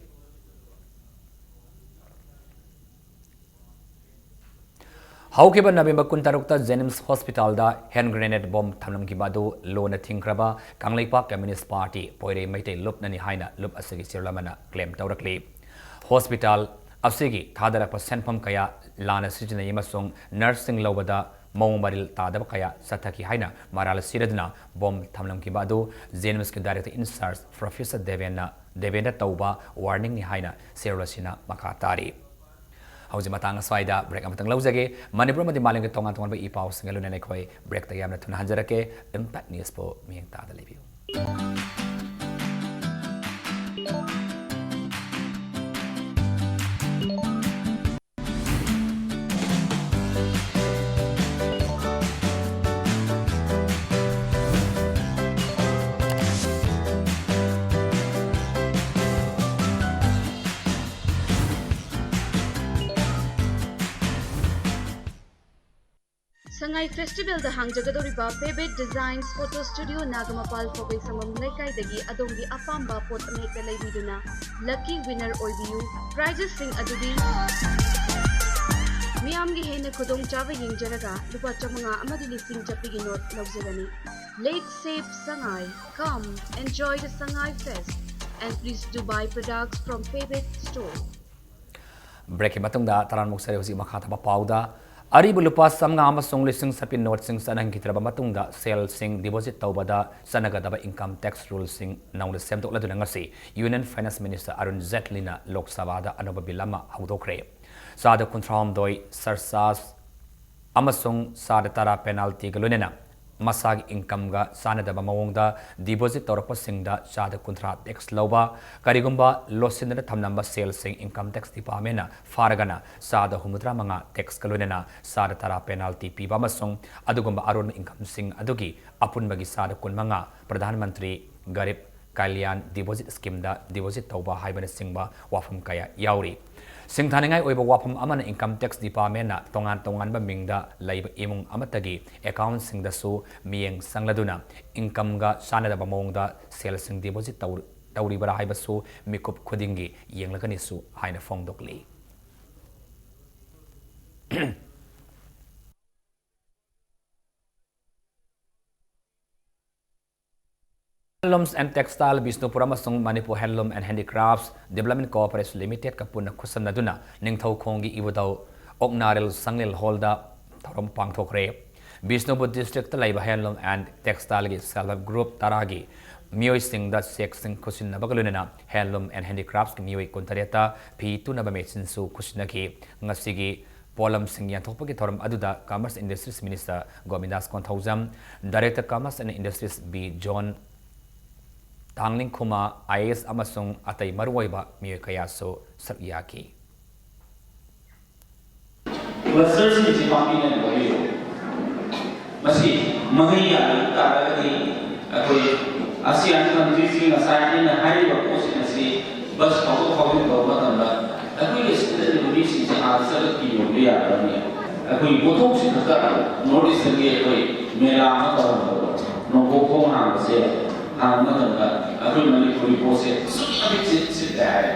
ꯍꯧꯈꯤꯕ November ꯀꯨꯟꯇꯔꯨꯛꯇ JNIMS hospital ꯗ hand grenade bomb ꯊꯝꯂꯝꯈꯤꯕ ꯑꯗꯨ ꯂꯨꯅ ꯊꯤꯡꯈ꯭ꯔꯕ ꯀꯪꯂꯩꯄꯥꯛ Communist Party ꯄꯣꯏꯔꯩ ꯃꯩꯇꯩ ꯂꯨꯞꯅꯅꯤ ꯍꯥꯏꯅ ꯂꯨꯞ ꯑꯁꯤꯒꯤ ꯆꯦꯔꯣꯜ ꯑꯃꯅ claim ꯇꯧꯔꯛꯂꯤ꯫ Hospital ꯑꯁꯤꯒꯤ ꯊꯥꯗꯔꯛꯄ ꯁꯦꯟꯐꯝ ꯀꯌꯥ ꯂꯥꯟꯅ ꯁꯤꯖꯤꯟꯅꯩ ꯑꯃꯁꯨꯡ nurse ꯁꯤꯡ ꯂꯧꯕꯗ ꯃꯑꯣꯡ ꯃꯔꯤꯜ ꯇꯥꯗꯕ ꯀꯌꯥ ꯆꯠꯊꯈꯤ ꯍꯥꯏꯅ ꯃꯔꯥꯜ ꯁꯤꯔꯗꯨꯅ bomb ꯊꯝꯂꯝꯈꯤꯕ ꯑꯗꯨ JNIMS ꯀꯤ director in charge Professor ꯗꯦꯕꯦꯟꯅ, ꯗꯦꯕꯦꯟꯗ ꯇꯧꯕ warning ꯅꯤ ꯍꯥꯏꯅ ꯆꯦꯔꯣꯜ ꯑꯁꯤꯅ ꯃꯈꯥ ꯇꯥꯔꯤ꯫ ꯍꯧꯖꯤꯛ ꯃꯇꯥꯡ ꯑꯁ꯭ꯋꯥꯏꯗ break ꯑꯃꯇꯪ ꯂꯧꯖꯒꯦ꯫ ꯃꯅꯤꯄꯨꯔ ꯑꯃꯗꯤ ꯃꯥꯂꯦꯝꯒꯤ ꯇꯣꯉꯥꯟ ꯇꯣꯉꯥꯟꯕ ꯏ ꯄꯥꯎꯁꯤꯡꯒ ꯂꯣꯏꯅꯅ ꯑꯩꯈꯣꯏ break ꯇ ꯌꯥꯝꯅ ꯊꯨꯅ ꯍꯟꯖꯔꯛꯀꯦ꯫ Impact News ꯄꯨ ꯃꯤꯠꯌꯦꯡ ꯇꯥꯗ ꯂꯩꯕꯤꯌꯨ꯫ ꯁꯉꯥꯏ ꯐꯦꯁꯇꯤꯚꯦꯜꯗ ꯍꯥꯡꯖꯒꯗꯧꯔꯤꯕ Pebet Designs Photo Studio, ꯅꯥꯒꯃꯄꯥꯜ, ꯄꯧꯕꯩ ꯁꯪꯕꯝ ꯂꯩꯀꯥꯏꯗꯒꯤ ꯑꯗꯣꯝꯒꯤ ꯑꯄꯥꯝꯕ ꯄꯣꯠ ꯑꯃꯍꯦꯛꯇ ꯂꯩꯕꯤꯗꯨꯅ lucky winner ꯑꯣꯏꯕꯤꯌꯨ꯫ Prizes ꯁꯤꯡ ꯑꯗꯨꯗꯤ ꯃꯤꯌꯥꯝꯒꯤ ꯍꯦꯟꯅ ꯈꯨꯗꯣꯡꯆꯥꯕ ꯌꯦꯡꯖꯔꯒ ꯂꯨꯄꯥ ꯆꯥꯃꯉꯥ ꯑꯃꯗꯤ ꯂꯤꯁꯤꯡ ꯆꯠꯄꯤꯒꯤ ꯅꯣꯠ ꯂꯧꯖꯒꯅꯤ꯫ Let's save Sangai. Come, enjoy the Sangai Fest. And please do buy products from Payback Store. ꯕ꯭ꯔꯦꯛꯀꯤ ꯃꯇꯨꯡꯗ ꯇꯔꯥꯃꯨꯛ ꯁꯔꯦ ꯍꯧꯖꯤꯛ ꯃꯈꯥ ꯇꯥꯕ ꯄꯥꯎꯗ꯫ ꯑꯔꯤꯕ ꯂꯨꯄꯥ ꯆꯥꯝꯃꯉꯥ ꯑꯃꯁꯨꯡ ꯂꯤꯁꯤꯡ ꯆꯠꯄꯤ ꯅꯣꯠꯁꯤꯡ ꯆꯠꯍꯟꯈꯤꯗ꯭ꯔꯕ ꯃꯇꯨꯡꯗ ꯁꯦꯜꯁꯤꯡ ꯗꯤꯄꯣꯖꯤꯠ ꯇꯧꯕꯗ ꯆꯠꯅꯒꯗꯕ income tax ruleꯁꯤꯡ ꯅꯧꯅ ꯁꯦꯝꯗꯣꯛꯂꯗꯨꯅ ꯉꯁꯤ Union Finance Minister ꯑꯔꯨꯟ ꯖꯦꯠꯂꯤꯅ ꯂꯣꯛ ꯁꯚꯥꯗ ꯑꯅꯧꯕ ꯕꯤꯜ ꯑꯃ ꯍꯧꯗꯣꯛꯈ꯭ꯔꯦ꯫ ꯆꯥꯗ ꯀꯨꯟꯊ꯭ꯔꯥꯍꯨꯝꯗꯣꯏ surcharge ꯑꯃꯁꯨꯡ ꯆꯥꯗ ꯇꯔꯥ penaltyꯒ ꯂꯣꯏꯅꯅ ꯃꯁꯥꯒꯤ incomeꯒ ꯆꯥꯟꯅꯗꯕ ꯃꯑꯣꯡꯗ deposit ꯇꯧꯔꯛꯄꯁꯤꯡꯗ ꯆꯥꯗ ꯀꯨꯟꯊ꯭ꯔꯥ tax ꯂꯧꯕ, ꯀꯔꯤꯒꯨꯝꯕ ꯂꯣꯠꯁꯤꯟꯗꯨꯅ ꯊꯝꯂꯝꯕ ꯁꯦꯜꯁꯤꯡ income tax departmentꯅ ꯐꯥꯔꯒꯅ ꯆꯥꯗ ꯍꯨꯝꯐꯨꯇꯔꯥ ꯃꯉꯥ taxꯀ ꯂꯣꯏꯅꯅ ꯆꯥꯗ ꯇꯔꯥ penalty ꯄꯤꯕ ꯑꯃꯁꯨꯡ ꯑꯗꯨꯒꯨꯝꯕ ꯑꯔꯣꯟꯕ incomeꯁꯤꯡ ꯑꯗꯨꯒꯤ ꯑꯄꯨꯟꯕꯒꯤ ꯆꯥꯗ ꯀꯨꯟꯃꯉꯥ ꯄ꯭ꯔꯙꯥꯟ ꯃꯟꯇ꯭ꯔꯤ ꯒꯔꯤꯕ ꯀꯜꯌꯥꯟ deposit schemeꯗ deposit ꯇꯧꯕ ꯍꯥꯏꯕꯅꯆꯤꯡꯕ ꯋꯥꯐꯝ ꯀꯌꯥ ꯌꯥꯎꯔꯤ꯫ ꯁꯤꯡꯊꯥꯅꯤꯡꯉꯥꯏ ꯑꯣꯏꯕ ꯋꯥꯐꯝ ꯑꯃꯅ income tax departmentꯅ ꯇꯣꯉꯥꯟ ꯇꯣꯉꯥꯟꯕ ꯃꯤꯡꯗ ꯂꯩꯕ ꯏꯃꯨꯡ ꯑꯃꯠꯇꯒꯤ accountꯁꯤꯡꯗꯁꯨ ꯃꯤꯠꯌꯦꯡ ꯆꯪꯂꯗꯨꯅ incomeꯒ ꯆꯥꯟꯅꯗꯕ ꯃꯑꯣꯡꯗ ꯁꯦꯜꯁꯤꯡ deposit ꯇꯧ-, ꯇꯧꯔꯤꯕꯔꯥ ꯍꯥꯏꯕꯁꯨ ꯃꯤꯀꯨꯞ ꯈꯨꯗꯤꯡꯒꯤ ꯌꯦꯡꯂꯒꯅꯤꯁꯨ ꯍꯥꯏꯅ ꯐꯣꯡꯗꯣꯛꯂꯤ꯫ Handlooms and Textile ꯕꯤꯁꯅꯨꯄꯨꯔ ꯑꯃꯁꯨꯡ Manipur Handloom and Handicrafts Development Corporation Limitedꯀ ꯄꯨꯟꯅ ꯈꯨꯠꯁꯝꯅꯗꯨꯅ ꯅꯤꯡꯊꯧꯈꯣꯡꯒꯤ ꯏꯕꯨꯙꯧ ꯑꯣꯛꯅꯥꯔꯦꯜ ꯁꯪꯂꯦꯜ ꯍꯣꯜꯗ ꯊꯧꯔꯝ ꯄꯥꯡꯊꯣꯛꯈ꯭ꯔꯦ꯫ ꯕꯤꯁꯅꯨꯄꯨꯔ districtꯇ ꯂꯩꯕ handloom and textileꯒꯤ self help group ꯇꯔꯥꯒꯤ ꯃꯤꯑꯣꯏꯁꯤꯡꯗ chequeꯁꯤꯡ ꯈꯨꯠꯁꯤꯟꯅꯕꯒ ꯂꯣꯏꯅꯅ handloom and handicraftsꯀꯤ ꯃꯤꯑꯣꯏ ꯀꯨꯟꯇꯔꯦꯠꯇ ꯐꯤ ꯇꯨꯅꯕ machineꯁꯨ ꯈꯨꯠꯁꯤꯟꯅꯈꯤ꯫ ꯉꯁꯤꯒꯤ ꯄꯣꯠꯂꯝꯁꯤꯡ ꯌꯦꯟꯊꯣꯛꯄꯒꯤ ꯊꯧꯔꯝ ꯑꯗꯨꯗ Commerce Industries Minister Govindas Konthoujam, Director Commerce and Industries B John Tanglingkhuma I A S ꯑꯃꯁꯨꯡ ꯑꯇꯩ ꯃꯔꯨꯑꯣꯏꯕ ꯃꯤꯑꯣꯏ ꯀꯌꯥꯁꯨ ꯁꯔꯨꯛ ꯌꯥꯈꯤ꯫ Clusterꯁꯤꯡꯁꯤ ꯄꯥꯝꯕꯤꯅ ꯑꯣꯏꯌꯨ꯫ ꯃꯁꯤ ꯃꯍꯩ ꯌꯥꯜꯂꯛ ꯇꯥꯔꯒꯗꯤ ꯑꯩꯈꯣꯏ ASEAN countryꯁꯤꯡ ꯉꯁꯥꯏ ꯑꯩꯅ ꯍꯥꯏꯔꯤꯕ ꯄꯣꯠꯁꯤꯡ ꯑꯁꯤ bus ꯐꯥꯎꯗꯣꯛ ꯐꯥꯎꯖꯤꯟ ꯇꯧꯕ ꯃꯇꯝꯗ ꯑꯩꯈꯣꯏꯒꯤ ꯑꯁꯤꯗ ꯂꯩꯔꯤꯕ ꯃꯤꯁꯤꯡꯁꯦ ꯑꯥꯗ ꯆꯠꯂꯒ ꯐꯤ ꯌꯣꯟꯕ ꯌꯥꯔꯕꯅꯤ꯫ ꯑꯩꯈꯣꯏꯒꯤ ꯄꯣꯠꯊꯣꯛꯁꯤ ꯈꯛꯇ North Easternꯒꯤ ꯑꯩꯈꯣꯏ ꯃꯦꯂꯥ ꯑꯃ ꯇꯧꯍꯟꯕꯗꯣ, ꯅꯣꯡꯄꯣꯛ ꯊꯣꯡ ꯍꯥꯡꯕꯁꯦ ꯍꯥꯡꯕ ꯃꯇꯝꯗ ꯑꯩꯈꯣꯏ ꯃꯅꯤꯄꯨꯔꯤ ꯄꯣꯠꯁꯦ ꯑꯁꯨꯛꯀꯤ ꯃꯇꯤꯛ ꯁꯤꯠ-, ꯁꯤꯠꯂꯦ ꯍꯥꯏꯔꯦ꯫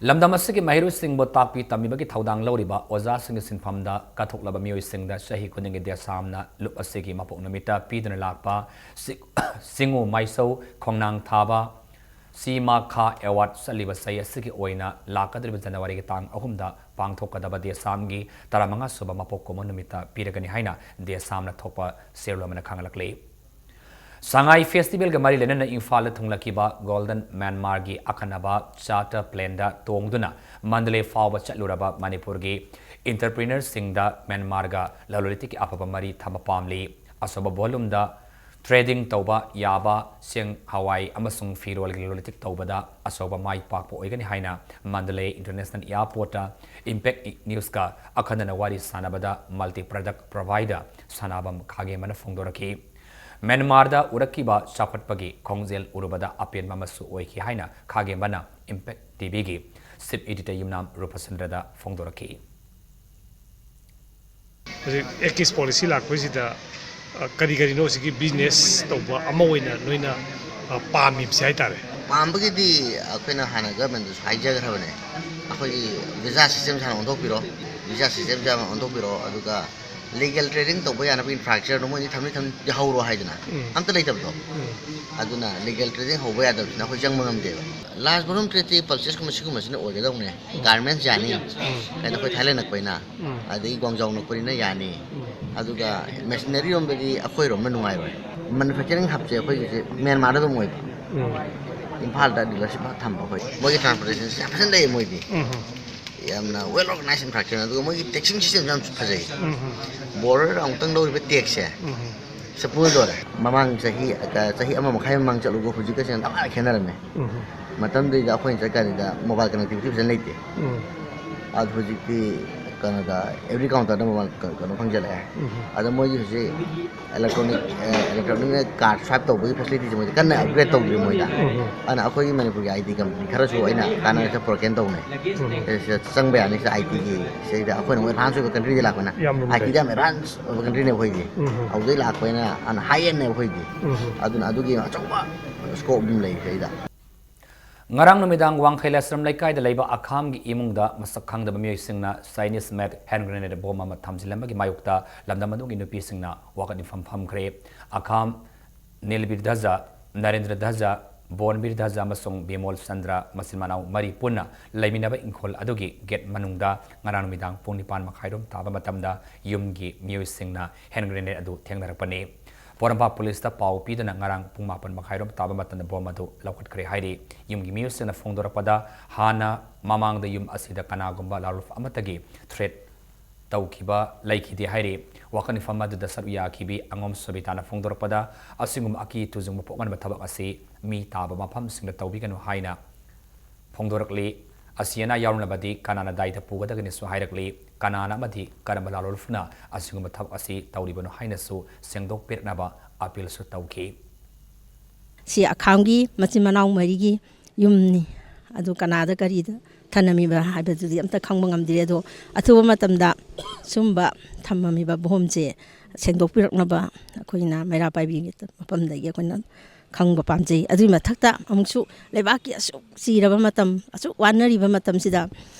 ꯂꯝꯗꯝ ꯑꯁꯤꯒꯤ ꯃꯍꯩꯔꯣꯏꯁꯤꯡꯕꯨ ꯇꯥꯛꯄꯤ ꯇꯝꯕꯤꯕꯒꯤ ꯊꯧꯗꯥꯡ ꯂꯧꯔꯤꯕ ꯑꯣꯖꯥꯁꯤꯡꯒꯤ ꯁꯤꯟꯐꯝꯗ ꯀꯠꯊꯣꯛꯂꯕ ꯃꯤꯑꯣꯏꯁꯤꯡꯗ ꯆꯍꯤ ꯈꯨꯗꯤꯡꯒꯤ ꯗꯦꯁꯥꯝꯅ ꯂꯨꯞ ꯑꯁꯤꯒꯤ ꯃꯄꯣꯛ ꯅꯨꯃꯤꯠꯇ ꯄꯤꯗꯨꯅ ꯂꯥꯛꯄ ꯁꯤ-, ꯁꯤꯡꯉꯨ ꯃꯥꯏꯁꯧ ꯈꯣꯡꯅꯥꯡ ꯊꯥꯕ ꯁꯤꯃꯥꯈꯥ ꯑꯦꯋꯥꯔꯗ ꯆꯠꯂꯤꯕ ꯆꯍꯤ ꯑꯁꯤꯒꯤ ꯑꯣꯏꯅ ꯂꯥꯛꯀꯗꯧꯔꯤꯕ ꯖꯅꯋꯥꯔꯤꯒꯤ ꯇꯥꯡ ꯑꯍꯨꯝꯗ ꯄꯥꯡꯊꯣꯛꯀꯗꯕ ꯗꯦꯁꯥꯝꯒꯤ ꯇꯔꯥꯃꯉꯥ ꯁꯨꯕ ꯃꯄꯣꯛ ꯀꯨꯝꯑꯣꯟ ꯅꯨꯃꯤꯠꯇ ꯄꯤꯔꯒꯅꯤ ꯍꯥꯏꯅ ꯗꯦꯁꯥꯝꯅ ꯊꯣꯛꯄ ꯆꯦꯔꯣꯜ ꯑꯃꯅ ꯈꯪꯍꯜꯂꯛꯂꯤ꯫ ꯁꯉꯥꯏ ꯐꯦꯁꯇꯤꯚꯦꯜꯒ ꯃꯔꯤ ꯂꯩꯅꯅ ꯏꯝꯐꯥꯜꯗ ꯊꯨꯡꯂꯛꯈꯤꯕ ꯒꯣꯜꯗꯟ ꯃ꯭ꯌꯥꯟꯃꯥꯔꯒꯤ ꯑꯈꯟꯅꯕ ꯆꯥꯔꯇꯔ ꯄ꯭ꯂꯦꯟꯗ ꯇꯣꯡꯗꯨꯅ ꯃꯟꯗꯂꯦ ꯐꯥꯎꯕ ꯆꯠꯂꯨꯔꯕ ꯃꯅꯤꯄꯨꯔꯒꯤ ꯏꯟꯇꯔꯄ꯭ꯔꯤꯅꯔꯁꯤꯡꯗ ꯃ꯭ꯌꯥꯟꯃꯥꯔꯒ ꯂꯂꯣꯟ ꯏꯇꯤꯛꯀꯤ ꯑꯐꯕ ꯃꯔꯤ ꯊꯝꯕ ꯄꯥꯝꯂꯤ꯫ ꯑꯆꯧꯕ ꯚꯣꯂꯨꯝꯗ ꯇ꯭ꯔꯦꯗꯤꯡ ꯇꯧꯕ ꯌꯥꯕ, ꯆꯦꯡ, ꯍꯋꯥꯏ ꯑꯃꯁꯨꯡ ꯐꯤꯔꯣꯜꯒꯤ ꯂꯂꯣꯟ ꯏꯇꯤꯛ ꯇꯧꯕꯗ ꯑꯆꯧꯕ ꯃꯥꯏ ꯄꯥꯛꯄ ꯑꯣꯏꯒꯅꯤ ꯍꯥꯏꯅ ꯃꯟꯗꯂꯦ ꯏꯟꯇꯔꯅꯦꯁꯅꯦꯜ ꯑꯦꯌꯔꯄꯣꯔꯠꯇ ꯏꯝꯄꯦꯛ ꯅ꯭ꯌꯨꯁꯀ ꯑꯈꯟꯅꯅ ꯋꯥꯔꯤ ꯁꯥꯟꯅꯕꯗ ꯃꯜꯇꯤ ꯄ꯭ꯔꯗꯛ ꯄ꯭ꯔꯣꯚꯥꯏꯗꯔ ꯁꯅꯥꯕꯝ ꯈꯥꯒꯦꯝꯕꯅ ꯐꯣꯡꯗꯣꯔꯛꯈꯤ꯫ ꯃ꯭ꯌꯥꯟꯃꯥꯔꯗ ꯎꯔꯛꯈꯤꯕ ꯆꯥꯎꯈꯠꯄꯒꯤ ꯈꯣꯡꯖꯦꯜ ꯎꯔꯨꯕꯗ ꯑꯄꯦꯟꯕ ꯑꯃꯁꯨ ꯑꯣꯏꯈꯤ ꯍꯥꯏꯅ ꯈꯥꯒꯦꯝꯕꯅ ꯏꯝꯄꯦꯛ ꯇꯤꯚꯤꯒꯤ ꯆꯤꯐ ꯏꯗꯤꯇꯔ ꯌꯨꯝꯅꯥꯝ ꯔꯨꯄꯆꯟꯗ꯭ꯔꯗ ꯐꯣꯡꯗꯣꯔꯛꯈꯤ꯫ ꯍꯧꯖꯤꯛ ꯑꯦꯛꯀꯤꯁ ꯄꯣꯂꯤꯁꯤ ꯂꯥꯛꯄꯁꯤꯗ, ꯑ, ꯀꯔꯤ ꯀꯔꯤꯅꯣ ꯍꯧꯖꯤꯛꯀꯤ ꯕꯤꯖꯤꯅꯦꯁ ꯇꯧꯕ ꯑꯃ ꯑꯣꯏꯅ ꯅꯣꯏꯅ, ꯑ, ꯄꯥꯝꯃꯤꯕꯁꯦ ꯍꯥꯏꯇꯥꯔꯦ? ꯄꯥꯝꯕꯒꯤꯗꯤ ꯑꯩꯈꯣꯏꯅ ꯍꯥꯟꯅ ꯒꯚꯔꯟꯃꯦꯟꯗꯁꯨ ꯍꯥꯏꯖꯈ꯭ꯔꯕꯅꯦ, ꯑꯩꯈꯣꯏꯒꯤ ꯚꯤꯖꯥ ꯁꯤꯁꯇꯦꯝꯁꯦ ꯍꯥꯟꯅ ꯑꯣꯟꯊꯣꯛꯄꯤꯔꯣ, ꯚꯤꯖꯥ ꯁꯤꯁꯇꯦꯝꯁꯦ ꯍꯥꯟꯅ ꯑꯣꯟꯊꯣꯛꯄꯤꯔꯣ, ꯑꯗꯨꯒ ꯂꯤꯒꯦꯜ ꯇ꯭ꯔꯦꯗꯤꯡ ꯇꯧꯕ ꯌꯥꯅꯕ ꯏꯟꯐ꯭ꯔꯥꯁ꯭ꯇ꯭ꯔꯛꯆꯔꯗꯣ ꯃꯣꯏꯗꯤ ꯊꯝꯅꯤ ꯊꯝꯅꯤ ꯍꯧꯔꯣ ꯍꯥꯏꯗꯅ, ꯎꯝ꯫ ꯑꯝꯇ ꯂꯩꯇꯕꯗꯣ꯫ ꯎꯝ꯫ ꯑꯗꯨꯅ ꯂꯤꯒꯦꯜ ꯇ꯭ꯔꯦꯗꯤꯡ ꯍꯧꯕ ꯌꯥꯗꯕꯁꯤꯅ ꯑꯩꯈꯣꯏ ꯆꯪꯕ ꯉꯝꯗꯦꯕ꯫ Large volume ꯇ꯭ꯔꯦꯗꯇꯤ ꯄꯜꯆꯦꯁꯀꯨꯝꯕ ꯁꯤꯒꯨꯝꯕꯁꯤꯅ ꯑꯣꯏꯒꯗꯧꯅꯦ꯫ ꯒꯥꯔꯃꯦꯟꯁ ꯌꯥꯅꯤ, ꯀꯩꯅꯣ ꯑꯩꯈꯣꯏ ꯊꯥꯏꯂꯦꯟ ꯅꯛꯄꯅꯤꯅ, ꯎꯝ꯫ ꯑꯗꯒꯤ ꯒ꯭ꯋꯥꯡꯖꯥꯎ ꯅꯛꯄꯅꯤꯅ ꯌꯥꯅꯤ꯫ ꯎꯝ꯫ ꯑꯗꯨꯒ ꯃꯦꯁꯤꯅꯔꯤ ꯔꯣꯝꯗꯗꯤ ꯑꯩꯈꯣꯏꯔꯣꯝꯅ ꯅꯨꯡꯉꯥꯏꯔꯣꯏ꯫ ꯃꯦꯅꯨꯐꯦꯛꯆꯔꯤꯡ ꯍꯕꯁꯦ ꯑꯩꯈꯣꯏꯒꯤꯁꯦ ꯃ꯭ꯌꯥꯟꯃꯥꯔꯗ ꯑꯗꯨꯝ ꯑꯣꯏꯕ꯫ ꯎꯝ꯫ ꯏꯝꯐꯥꯜꯗ ꯗꯤꯂꯔꯁꯤꯞ ꯊꯝꯕ ꯑꯩꯈꯣꯏ꯫ ꯃꯣꯏꯒꯤ ꯇ꯭ꯔꯥꯟꯁꯄꯣꯔꯇꯦꯁꯟꯁꯦ ꯌꯥꯝ ꯐꯖꯅ ꯂꯩꯌꯦ ꯃꯣꯏꯗꯤ꯫ ꯎꯝ꯫ ꯌꯥꯝꯅ ꯋꯦꯜ ꯑꯣꯔꯒꯅꯥꯏꯖ ꯏꯟꯐ꯭ꯔꯥꯁ꯭ꯇ꯭ꯔꯛꯆꯔ, ꯑꯗꯨꯒ ꯃꯣꯏꯒꯤ ꯇꯦꯛꯁꯤꯡ ꯁꯤꯁꯇꯦꯝꯁꯨ ꯌꯥꯝ ꯐꯖꯩ꯫ ꯎꯝ꯫ ꯕꯣꯔꯗꯔꯗ ꯑꯃꯨꯛꯇꯪ ꯂꯧꯔꯤꯕ ꯇꯦꯛꯁꯁꯦ ꯎꯝ꯫ ꯁꯦ ꯄꯨꯡ ꯂꯣꯏꯔꯦ꯫ ꯃꯃꯥꯡ ꯆꯍꯤ, ꯆꯍꯤ ꯑꯃ ꯃꯈꯥꯏ ꯃꯃꯥꯡ ꯆꯠꯂꯨꯕ ꯍꯧꯖꯤꯛꯀꯁꯦ ꯌꯥꯝ ꯈꯦꯠꯅꯔꯝꯃꯦ꯫ ꯎꯝ꯫ ꯃꯇꯝꯗꯨꯗ ꯑꯩꯈꯣꯏꯅ ꯆꯠꯀꯥꯟꯗ ꯃꯣꯕꯥꯏꯜ ꯀꯅꯦꯛꯇꯤꯚꯤꯇꯤ ꯐꯖꯅ ꯂꯩꯇꯦ꯫ ꯎꯝ꯫ ꯑꯗꯣ ꯍꯧꯖꯤꯛꯇꯤ ꯀꯩꯅꯣꯗ ꯑꯦꯕ꯭ꯔꯤ ꯀꯥꯎꯟꯇꯔꯗ ꯃꯣꯕꯥꯏꯜ ꯀ-, ꯀꯩꯅꯣ ꯐꯪꯖꯜꯂꯛꯑꯦ꯫ ꯎꯝ꯫ ꯑꯗꯣ ꯃꯣꯏꯒꯤ ꯍꯧꯖꯤꯛ ꯏꯂꯦꯛꯇ꯭ꯔꯣꯅꯤꯛ, ꯑꯦ, ꯏꯂꯦꯛꯇ꯭ꯔꯣꯅꯤꯛ ꯀꯥꯔꯗ ꯁ꯭ꯋꯥꯏꯞ ꯇꯧꯕꯒꯤ ꯐꯦꯁꯤꯂꯤꯇꯤꯁꯦ ꯃꯣꯏꯗ ꯀꯟꯅ ꯑꯞꯒ꯭ꯔꯦꯗ ꯇꯧꯗ꯭ꯔꯤ ꯃꯣꯏꯗ꯫ ꯎꯝ꯫ ꯑꯗꯨꯅ ꯑꯩꯈꯣꯏꯒꯤ ꯃꯅꯤꯄꯨꯔꯒꯤ ꯑꯥꯏ ꯇꯤ ꯀꯝꯄꯅꯤ ꯈꯔꯁꯨ ꯑꯩꯅ ꯀꯥꯟꯅꯔꯒ ꯄ꯭ꯔꯣꯀꯦꯟ ꯇꯧꯅꯩ꯫ ꯎꯝ꯫ ꯑꯦ, ꯁꯤꯗ ꯆꯪꯕ ꯌꯥꯅꯤ, ꯁꯤꯗ ꯑꯥꯏ ꯇꯤꯒꯤ, ꯁꯤꯗ ꯑꯩꯈꯣꯏꯅ ꯑꯃꯨꯛ ꯑꯦꯗꯚꯥꯟꯁ ꯑꯣꯏꯕ ꯀꯟꯇ꯭ꯔꯤꯗ ꯂꯥꯛꯄꯅ ꯌꯥꯝ ꯂꯨꯝꯃꯦ꯫ ꯑꯥꯏ ꯇꯤꯗ ꯌꯥꯝ ꯑꯦꯗꯚꯥꯟꯁ ꯑꯣꯏꯕ ꯀꯟꯇ꯭ꯔꯤꯅꯦꯕ ꯑꯩꯈꯣꯏꯗꯤ꯫ ꯎꯝ꯫ ꯑꯗꯨꯗꯩ ꯂꯥꯛꯄꯅꯤꯅ ꯍꯥꯟꯅ ꯍꯥꯏ ꯑꯦꯟꯅꯦꯕ ꯑꯩꯈꯣꯏꯗꯤ꯫ ꯎꯝ꯫ ꯑꯗꯨꯅ ꯑꯗꯨꯒꯤ ꯑꯆꯧꯕ ꯁ꯭ꯀꯣꯞ ꯑꯗꯨꯝ ꯂꯩ ꯁꯤꯗꯩꯗ꯫ ꯉꯔꯥꯡ ꯅꯨꯃꯤꯗꯥꯡ ꯋꯥꯡꯈꯩ ꯂꯥꯏꯁ꯭ꯔꯝ ꯂꯩꯀꯥꯏꯗ ꯂꯩꯕ ꯑꯈꯥꯝꯒꯤ ꯏꯃꯨꯡꯗ ꯃꯁꯛ ꯈꯪꯗꯕ ꯃꯤꯑꯣꯏꯁꯤꯡꯅ Chinese made hand grenade bomb ꯑꯃ ꯊꯝꯖꯤꯜꯂꯝꯕꯒꯤ ꯃꯥꯌꯣꯛꯇ ꯂꯝꯗꯝ ꯑꯗꯨꯒꯤ ꯅꯨꯄꯤꯁꯤꯡꯅ ꯋꯥꯀꯠ ꯃꯤꯐꯝ ꯐꯝꯈ꯭ꯔꯦ꯫ ꯑꯈꯥꯝ ꯅꯤꯜꯕꯤꯔ ꯙꯖ, ꯅꯔꯦꯟꯗ꯭ꯔ ꯙꯖ, ꯕꯣꯟꯕꯤꯔ ꯙꯖ ꯑꯃꯁꯨꯡ ꯕꯤꯃꯣꯜ ꯆꯟꯗ꯭ꯔ ꯃꯆꯤꯟ ꯃꯅꯥꯎ ꯃꯔꯤ ꯄꯨꯟꯅ ꯂꯩꯃꯤꯟꯅꯕ ꯏꯪꯈꯣꯜ ꯑꯗꯨꯒꯤ gate ꯃꯅꯨꯡꯗ ꯉꯔꯥꯡ ꯅꯨꯃꯤꯗꯥꯡ ꯄꯨꯡ ꯅꯤꯄꯥꯟ ꯃꯈꯥꯏꯔꯣꯝ ꯇꯥꯕ ꯃꯇꯝꯗ ꯌꯨꯝꯒꯤ ꯃꯤꯑꯣꯏꯁꯤꯡꯅ hand grenade ꯑꯗꯨ ꯊꯦꯡꯅꯔꯛꯄꯅꯤ꯫ ꯄꯣꯔꯣꯝꯄꯥꯠ ꯄꯨꯂꯤꯁꯇ ꯄꯥꯎ ꯄꯤꯗꯨꯅ ꯉꯔꯥꯡ ꯄꯨꯡ ꯃꯥꯄꯟ ꯃꯈꯥꯏꯔꯣꯝ ꯇꯥꯕ ꯃꯇꯝꯗ bomb ꯑꯗꯨ ꯂꯧꯈꯠꯈ꯭ꯔꯦ ꯍꯥꯏꯔꯤ꯫ ꯌꯨꯝꯒꯤ ꯃꯤꯑꯣꯏꯁꯤꯡꯅ ꯐꯣꯡꯗꯣꯔꯛꯄꯗ, ꯍꯥꯟꯅ ꯃꯃꯥꯡꯗ ꯌꯨꯝ ꯑꯁꯤꯗ ꯀꯅꯥꯒꯨꯝꯕ ꯂꯥꯂꯣꯜꯐꯝ ꯑꯃꯠꯇꯒꯤ threat ꯇꯧꯈꯤꯕ ꯂꯩꯈꯤꯗꯦ ꯍꯥꯏꯔꯤ꯫ ꯋꯥꯀꯠ ꯃꯤꯐꯝ ꯑꯗꯨꯗ ꯁꯔꯨꯛ ꯌꯥꯈꯤꯕꯤ ꯑꯉꯣꯝ ꯁꯣꯕꯤꯇꯥꯅ ꯐꯣꯡꯗꯣꯔꯛꯄꯗ, ꯑꯁꯤꯒꯨꯝꯕ ꯑꯀꯤ ꯇꯨꯖꯨꯡꯕ ꯄꯣꯛꯍꯟꯕ ꯊꯕꯛ ꯑꯁꯤ ꯃꯤ ꯇꯥꯕ ꯃꯐꯝꯁꯤꯡꯗ ꯇꯧꯕꯤꯒꯅꯨ ꯍꯥꯏꯅ ꯐꯣꯡꯗꯣꯔꯛꯂꯤ꯫ ꯑꯁꯤ ꯑꯅꯥ ꯌꯥꯎꯔꯝꯂꯕꯗꯤ ꯀꯅꯥꯅ ꯗꯥꯏꯇ ꯄꯨꯒꯗꯒꯅꯤꯁꯨ ꯍꯥꯏꯔꯛꯂꯤ꯫ ꯀꯅꯥꯅ ꯑꯃꯗꯤ ꯀꯔꯝꯕ ꯂꯥꯂꯣꯜꯐꯅ ꯑꯁꯤꯒꯨꯝꯕ ꯊꯕꯛ ꯑꯁꯤ ꯇꯧꯔꯤꯕꯅꯣ ꯍꯥꯏꯅꯁꯨ ꯁꯦꯡꯗꯣꯛꯄꯤꯔꯛꯅꯕ appealꯁꯨ ꯇꯧꯈꯤ꯫ ꯁꯤ ꯑꯈꯥꯝꯒꯤ ꯃꯆꯤꯟ ꯃꯅꯥꯎ ꯃꯔꯤꯒꯤ ꯌꯨꯝꯅꯤ꯫ ꯑꯗꯨ ꯀꯅꯥꯗ ꯀꯔꯤꯗ ꯊꯅꯝꯃꯤꯕ ꯍꯥꯏꯕꯗꯨꯗꯤ ꯑꯝꯇ ꯈꯪꯕ ꯉꯝꯗ꯭ꯔꯤ꯫ ꯑꯗꯣ ꯑꯊꯨꯕ ꯃꯇꯝꯗ ꯁꯨꯝꯕ ꯊꯝꯃꯝꯃꯤꯕ bombꯁꯦ ꯁꯦꯡꯗꯣꯛꯄꯤꯔꯛꯅꯕ ꯑꯩꯈꯣꯏꯅ ꯃꯩꯔꯥ ꯄꯥꯏꯕꯤ ꯃꯐꯝꯗꯒꯤ ꯑꯩꯈꯣꯏꯅ ꯈꯪꯕ ꯄꯥꯝꯖꯩ꯫ ꯑꯗꯨꯒꯤ ꯃꯊꯛꯇ ꯑꯃꯨꯛꯁꯨ ꯂꯩꯕꯥꯛꯀꯤ ꯑꯁꯨꯛ ꯆꯤꯔꯕ ꯃꯇꯝ, ꯑꯁꯨꯛ ꯋꯥꯅꯔꯤꯕ ꯃꯇꯝꯁꯤꯗ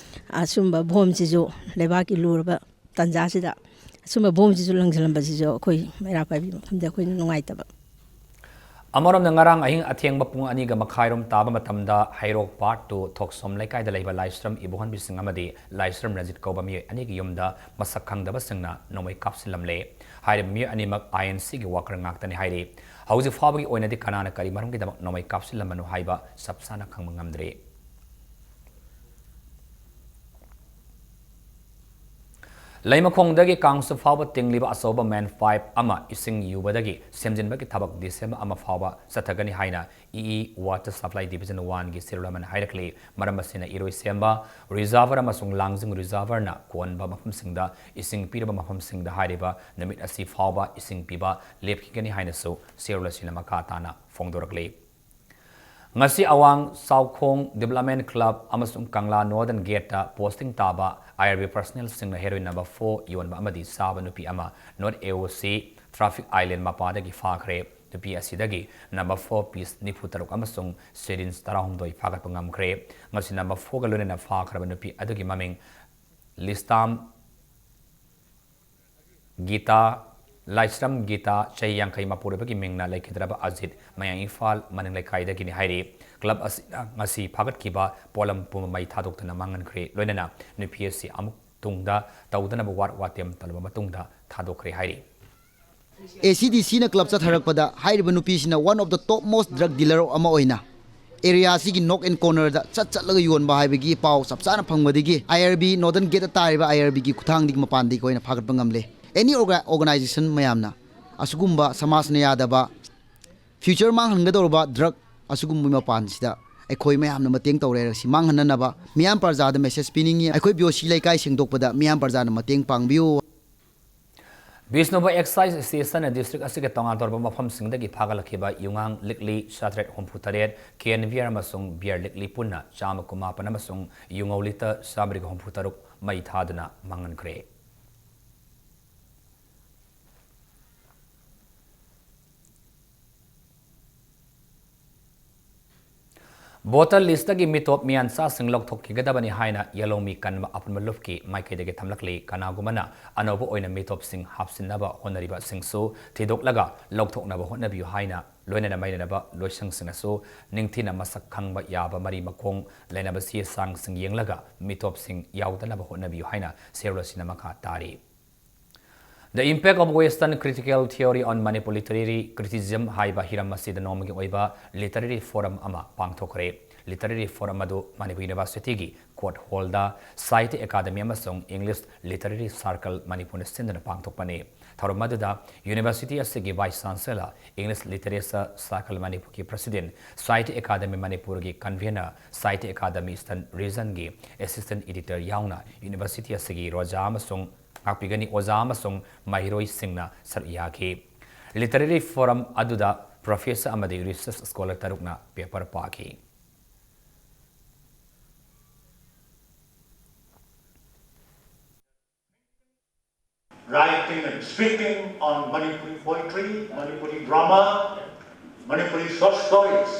ꯑꯁꯨꯝꯕ bombꯁꯤꯁꯨ ꯂꯩꯕꯥꯛꯀꯤ ꯂꯨꯔꯕ ꯇꯥꯟꯖꯥꯁꯤꯗ ꯑꯁꯨꯝꯕ bombꯁꯤꯁꯨ ꯂꯪꯁꯤꯜꯂꯝꯕꯁꯤꯁꯨ ꯑꯩꯈꯣꯏ ꯃꯩꯔꯥ ꯄꯥꯏꯕꯤ ꯃꯐꯝꯗ ꯑꯩꯈꯣꯏꯅ ꯅꯨꯡꯉꯥꯏꯇꯕ꯫ ꯑꯃꯔꯣꯝꯗ, ꯉꯔꯥꯡ ꯑꯍꯤꯡ ꯑꯊꯦꯡꯕ ꯄꯨꯡ ꯑꯅꯤꯒ ꯃꯈꯥꯏꯔꯣꯝ ꯇꯥꯕ ꯃꯇꯝꯗ ꯍꯩꯔꯣꯛ Part two ꯊꯣꯛꯁꯣꯝ ꯂꯩꯀꯥꯏꯗ ꯂꯩꯕ ꯂꯥꯏꯁ꯭ꯔꯝ ꯏꯕꯣꯍꯟꯕꯤ ꯁꯤꯡ ꯑꯃꯗꯤ ꯂꯥꯏꯁ꯭ꯔꯝ ꯔꯟꯖꯤꯠ ꯀꯧꯕ ꯃꯤꯑꯣꯏ ꯑꯅꯤꯒꯤ ꯌꯨꯝꯗ ꯃꯁꯛ ꯈꯪꯗꯕꯁꯤꯡꯅ ꯅꯣꯡꯃꯩ ꯀꯥꯞꯁꯤꯜꯂꯝꯂꯦ꯫ ꯍꯥꯏꯔꯤꯕ ꯃꯤꯑꯣꯏ ꯑꯅꯤꯃꯛ INCꯒꯤ worker ꯉꯥꯛꯇꯅꯤ ꯍꯥꯏꯔꯤ꯫ ꯍꯧꯖꯤꯛ ꯐꯥꯎꯕꯒꯤ ꯑꯣꯏꯅꯗꯤ ꯀꯅꯥꯅ ꯀꯔꯤ ꯃꯔꯝꯒꯤꯗꯃꯛ ꯅꯣꯡꯃꯩ ꯀꯥꯞꯁꯤꯜꯂꯝꯕꯅꯣ ꯍꯥꯏꯕ ꯆꯞ ꯆꯥꯅ ꯈꯪꯕ ꯉꯝꯗ꯭ꯔꯤ꯫ ꯂꯩꯃꯈꯣꯡꯗꯒꯤ ꯀꯥꯡꯁꯨ ꯐꯥꯎꯕ ꯇꯤꯡꯂꯤꯕ ꯑꯆꯧꯕ main pipe ꯑꯃ ꯏꯁꯤꯡ ꯌꯨꯕꯗꯒꯤ ꯁꯦꯝꯖꯤꯟꯕꯒꯤ ꯊꯕꯛ December ꯑꯃ ꯐꯥꯎꯕ ꯆꯠꯊꯒꯅꯤ ꯍꯥꯏꯅ EE Water Supply Division Oneꯒꯤ ꯆꯦꯔꯣꯜ ꯑꯃꯅ ꯍꯥꯏꯔꯛꯂꯤ꯫ ꯃꯔꯝ ꯑꯁꯤꯅ ꯏꯔꯣꯏꯁꯦꯝꯕ reservoir ꯑꯃꯁꯨꯡ ꯂꯥꯡꯖꯤꯡ reservoirꯅ ꯀꯣꯟꯕ ꯃꯐꯝꯁꯤꯡꯗ ꯏꯁꯤꯡ ꯄꯤꯔꯕ ꯃꯐꯝꯁꯤꯡꯗ ꯍꯥꯏꯔꯤꯕ ꯅꯨꯃꯤꯠ ꯑꯁꯤ ꯐꯥꯎꯕ ꯏꯁꯤꯡ ꯄꯤꯕ ꯂꯦꯞꯈꯤꯒꯅꯤ ꯍꯥꯏꯅꯁꯨ ꯆꯦꯔꯣꯜ ꯑꯁꯤꯅ ꯃꯈꯥ ꯇꯥꯅ ꯐꯣꯡꯗꯣꯔꯛꯂꯤ꯫ ꯉꯁꯤ ꯑꯋꯥꯡ ꯆꯥꯎꯈꯣꯡ Development Club ꯑꯃꯁꯨꯡ ꯀꯪꯂꯥ Northern Gateꯇ posting ꯇꯥꯕ IRB personnelꯁꯤꯡꯅ heroin number four ꯌꯣꯟꯕ ꯑꯃꯗꯤ ꯆꯥꯕ ꯅꯨꯄꯤ ꯑꯃ North AOC Traffic Island ꯃꯄꯥꯗꯒꯤ ꯐꯥꯈ꯭ꯔꯦ꯫ ꯅꯨꯄꯤ ꯑꯁꯤꯗꯒꯤ number four piece ꯅꯤꯐꯨ ꯇꯔꯨꯛ ꯑꯃꯁꯨꯡ syringe ꯇꯔꯥꯍꯨꯝꯗꯣꯏ ꯐꯥꯒꯠꯄ ꯉꯝꯈ꯭ꯔꯦ꯫ ꯉꯁꯤ number fourꯒ ꯂꯣꯏꯅꯅ ꯐꯥꯈ꯭ꯔꯕ ꯅꯨꯄꯤ ꯑꯗꯨꯒꯤ ꯃꯃꯤꯡ ꯂꯤꯁꯇꯥꯝ ꯒꯤꯇꯥ, ꯂꯥꯏꯁ꯭ꯔꯝ ꯒꯤꯇꯥ, ꯆꯍꯤ ꯌꯥꯡꯈꯩ ꯃꯄꯨꯔꯣꯏꯕꯒꯤ ꯃꯤꯡꯅ ꯂꯩꯈꯤꯗ꯭ꯔꯕ ꯑꯖꯤꯠ, ꯃꯌꯥꯡ ꯏꯝꯐꯥꯜ ꯃꯅꯤꯡ ꯂꯩꯀꯥꯏꯗꯒꯤꯅꯤ ꯍꯥꯏꯔꯤ꯫ Club ꯑꯁꯤꯅ ꯉꯁꯤ ꯐꯥꯒꯠꯈꯤꯕ ꯄꯣꯠꯂꯝ ꯄꯨꯝꯕ ꯃꯩ ꯊꯥꯗꯣꯛꯇꯨꯅ ꯃꯥꯡꯍꯟꯈ꯭ꯔꯦ꯫ ꯂꯣꯏꯅꯅ ꯅꯨꯄꯤ ꯑꯁꯤ ꯑꯃꯨꯛ ꯇꯨꯡꯗ ꯇꯧꯗꯅꯕ ꯋꯥꯔ ꯋꯥꯇꯦꯝ ꯇꯧꯔꯕ ꯃꯇꯨꯡꯗ ꯊꯥꯗꯣꯛꯈ꯭ꯔꯦ ꯍꯥꯏꯔꯤ꯫ ꯑꯦ ꯁꯤ ꯗꯤ ꯁꯤꯅ club ꯆꯠꯊꯔꯛꯄꯗ ꯍꯥꯏꯔꯤꯕ ꯅꯨꯄꯤꯁꯤꯅ one of the top most drug dealer ꯑꯃ ꯑꯣꯏꯅ area ꯑꯁꯤꯒꯤ nook and cornerꯗ ꯆꯠ ꯆꯠꯂꯒ ꯌꯣꯟꯕ ꯍꯥꯏꯕꯒꯤ ꯄꯥꯎ ꯆꯞ ꯆꯥꯅ ꯐꯪꯕꯗꯒꯤ I R B Northern Gateꯇ ꯇꯥꯔꯤꯕ I R Bꯒꯤ ꯈꯨꯠꯊꯥꯡꯗꯒꯤ ꯃꯄꯥꯟꯗꯒꯤ ꯑꯩꯈꯣꯏꯅ ꯐꯥꯒꯠꯄ ꯉꯝꯂꯦ꯫ Any orga-, organization ꯃꯌꯥꯝꯅ ꯑꯁꯤꯒꯨꯝꯕ ꯁꯃꯥꯖꯅ ꯌꯥꯗꯕ future ꯃꯥꯡꯍꯟꯒꯗꯧꯔꯕ drug ꯑꯁꯤꯒꯨꯝꯕꯒꯤ ꯃꯄꯥꯟꯁꯤꯗ ꯑꯩꯈꯣꯏ ꯃꯌꯥꯝꯅ ꯃꯇꯦꯡ ꯇꯧꯔꯦ꯫ ꯁꯤ ꯃꯥꯡꯍꯟꯅꯅꯕ ꯃꯤꯌꯥꯝ ꯄ꯭ꯔꯖꯥꯗ message ꯄꯤꯅꯤꯡꯉꯤ꯫ ꯑꯩꯈꯣꯏ ꯕꯤ ꯑꯣ ꯁꯤ ꯂꯩꯀꯥꯏ ꯁꯦꯡꯗꯣꯛꯄꯗ ꯃꯤꯌꯥꯝ ꯄ꯭ꯔꯖꯥꯅ ꯃꯇꯦꯡ ꯄꯥꯡꯕꯤꯌꯨ꯫ ꯕꯤꯁꯅꯨꯄꯨꯔ Excise Stationꯅ district ꯑꯁꯤꯒꯤ ꯇꯣꯉꯥꯟ ꯇꯣꯉꯥꯟꯕ ꯃꯐꯝꯁꯤꯡꯗꯒꯤ ꯐꯥꯒꯠꯂꯛꯈꯤꯕ ꯌꯨꯉꯥꯡ ꯂꯤꯛꯂꯤ ꯆꯥꯇ꯭ꯔꯦꯠ ꯍꯨꯝꯐꯨ ꯇꯔꯦꯠ, can beer ꯑꯃꯁꯨꯡ beer ꯂꯤꯛꯂꯤ ꯄꯨꯟꯅ ꯆꯥꯝꯃ ꯀꯨꯟꯃꯥꯄꯟ ꯑꯃꯁꯨꯡ ꯌꯨꯉꯧ litre ꯆꯥꯝꯃꯔꯤꯒ ꯍꯨꯝꯐꯨ ꯇꯔꯨꯛ ꯃꯩ ꯊꯥꯗꯨꯅ ꯃꯥꯡꯍꯟꯈ꯭ꯔꯦ꯫ Voter listꯇꯒꯤ ꯃꯤꯇꯣꯞ ꯃꯤꯌꯥꯟꯆꯥꯁꯤꯡ ꯂꯧꯊꯣꯛꯈꯤꯒꯗꯕꯅꯤ ꯍꯥꯏꯅ ꯌꯦꯜꯍꯧꯃꯤ ꯀꯟꯕ ꯑꯄꯨꯟꯕ ꯂꯨꯞꯀꯤ ꯃꯥꯏꯀꯩꯗꯒꯤ ꯊꯝꯂꯛꯂꯤ꯫ ꯀꯅꯥꯒꯨꯝꯕꯅ ꯑꯅꯧꯕ ꯑꯣꯏꯅ ꯃꯤꯇꯣꯞꯁꯤꯡ ꯍꯥꯞꯆꯤꯟꯅꯕ ꯍꯣꯠꯅꯔꯤꯕꯁꯤꯡꯁꯨ ꯊꯤꯗꯣꯛꯂꯒ ꯂꯧꯊꯣꯛꯅꯕ ꯍꯣꯠꯅꯕꯤꯌꯨ ꯍꯥꯏꯅ, ꯂꯣꯏꯅꯅ ꯃꯥꯏꯅꯅꯕ ꯂꯣꯏꯁꯪꯁꯤꯡꯅꯁꯨ ꯅꯤꯡꯊꯤꯅ ꯃꯁꯛ ꯈꯪꯕ ꯌꯥꯕ ꯃꯔꯤ ꯃꯈꯣꯡ ꯂꯩꯅꯕ ꯆꯦ ꯆꯥꯡꯁꯤꯡ ꯌꯦꯡꯂꯒ ꯃꯤꯇꯣꯞꯁꯤꯡ ꯌꯥꯎꯗꯅꯕ ꯍꯣꯠꯅꯕꯤꯌꯨ ꯍꯥꯏꯅ ꯁꯦꯔꯣꯜ ꯑꯁꯤꯅ ꯃꯈꯥ ꯇꯥꯔꯤ꯫ The Impact of Western Critical Theory on Manipur Literary Criticism ꯍꯥꯏꯕ ꯍꯤꯔꯝ ꯑꯁꯤꯗ ꯅꯣꯡꯃꯒꯤ ꯑꯣꯏꯕ literary forum ꯑꯃ ꯄꯥꯡꯊꯣꯛꯈ꯭ꯔꯦ꯫ Literary forum ꯑꯗꯨ ꯃꯅꯤꯄꯨꯔ Universityꯒꯤ court hallꯗ ꯁꯥꯍꯤꯇ꯭ꯌ ꯑꯦꯀꯥꯗꯃꯤ ꯑꯃꯁꯨꯡ English Literary Circle ꯃꯅꯤꯄꯨꯔꯅ ꯁꯤꯟꯗꯨꯅ ꯄꯥꯡꯊꯣꯛꯄꯅꯤ꯫ ꯊꯧꯔꯝ ꯑꯗꯨꯗ University ꯑꯁꯤꯒꯤ Vice Chancellor, English Literature Circle ꯃꯅꯤꯄꯨꯔꯒꯤ President, ꯁꯥꯍꯤꯇ꯭ꯌ ꯑꯦꯀꯥꯗꯃꯤ ꯃꯅꯤꯄꯨꯔꯒꯤ Convener, ꯁꯥꯍꯤꯇ꯭ꯌ ꯑꯦꯀꯥꯗꯃꯤ Eastern Regionꯒꯤ Assistant Editor ꯌꯥꯎꯅ University ꯑꯁꯤꯒꯤ ꯔꯣꯖꯥ ꯑꯃꯁꯨꯡ ꯉꯥꯛꯄꯤꯒꯅꯤ ꯑꯣꯖꯥ ꯑꯃꯁꯨꯡ ꯃꯍꯩꯔꯣꯏꯁꯤꯡꯅ ꯁꯔꯨꯛ ꯌꯥꯈꯤ꯫ Literary forum ꯑꯗꯨꯗ professor ꯑꯃꯗꯤ research scholar ꯇꯔꯨꯛꯅ paper ꯄꯥꯈꯤ꯫ writing and speaking on Manipuri poetry, Manipuri drama, Manipuri short stories.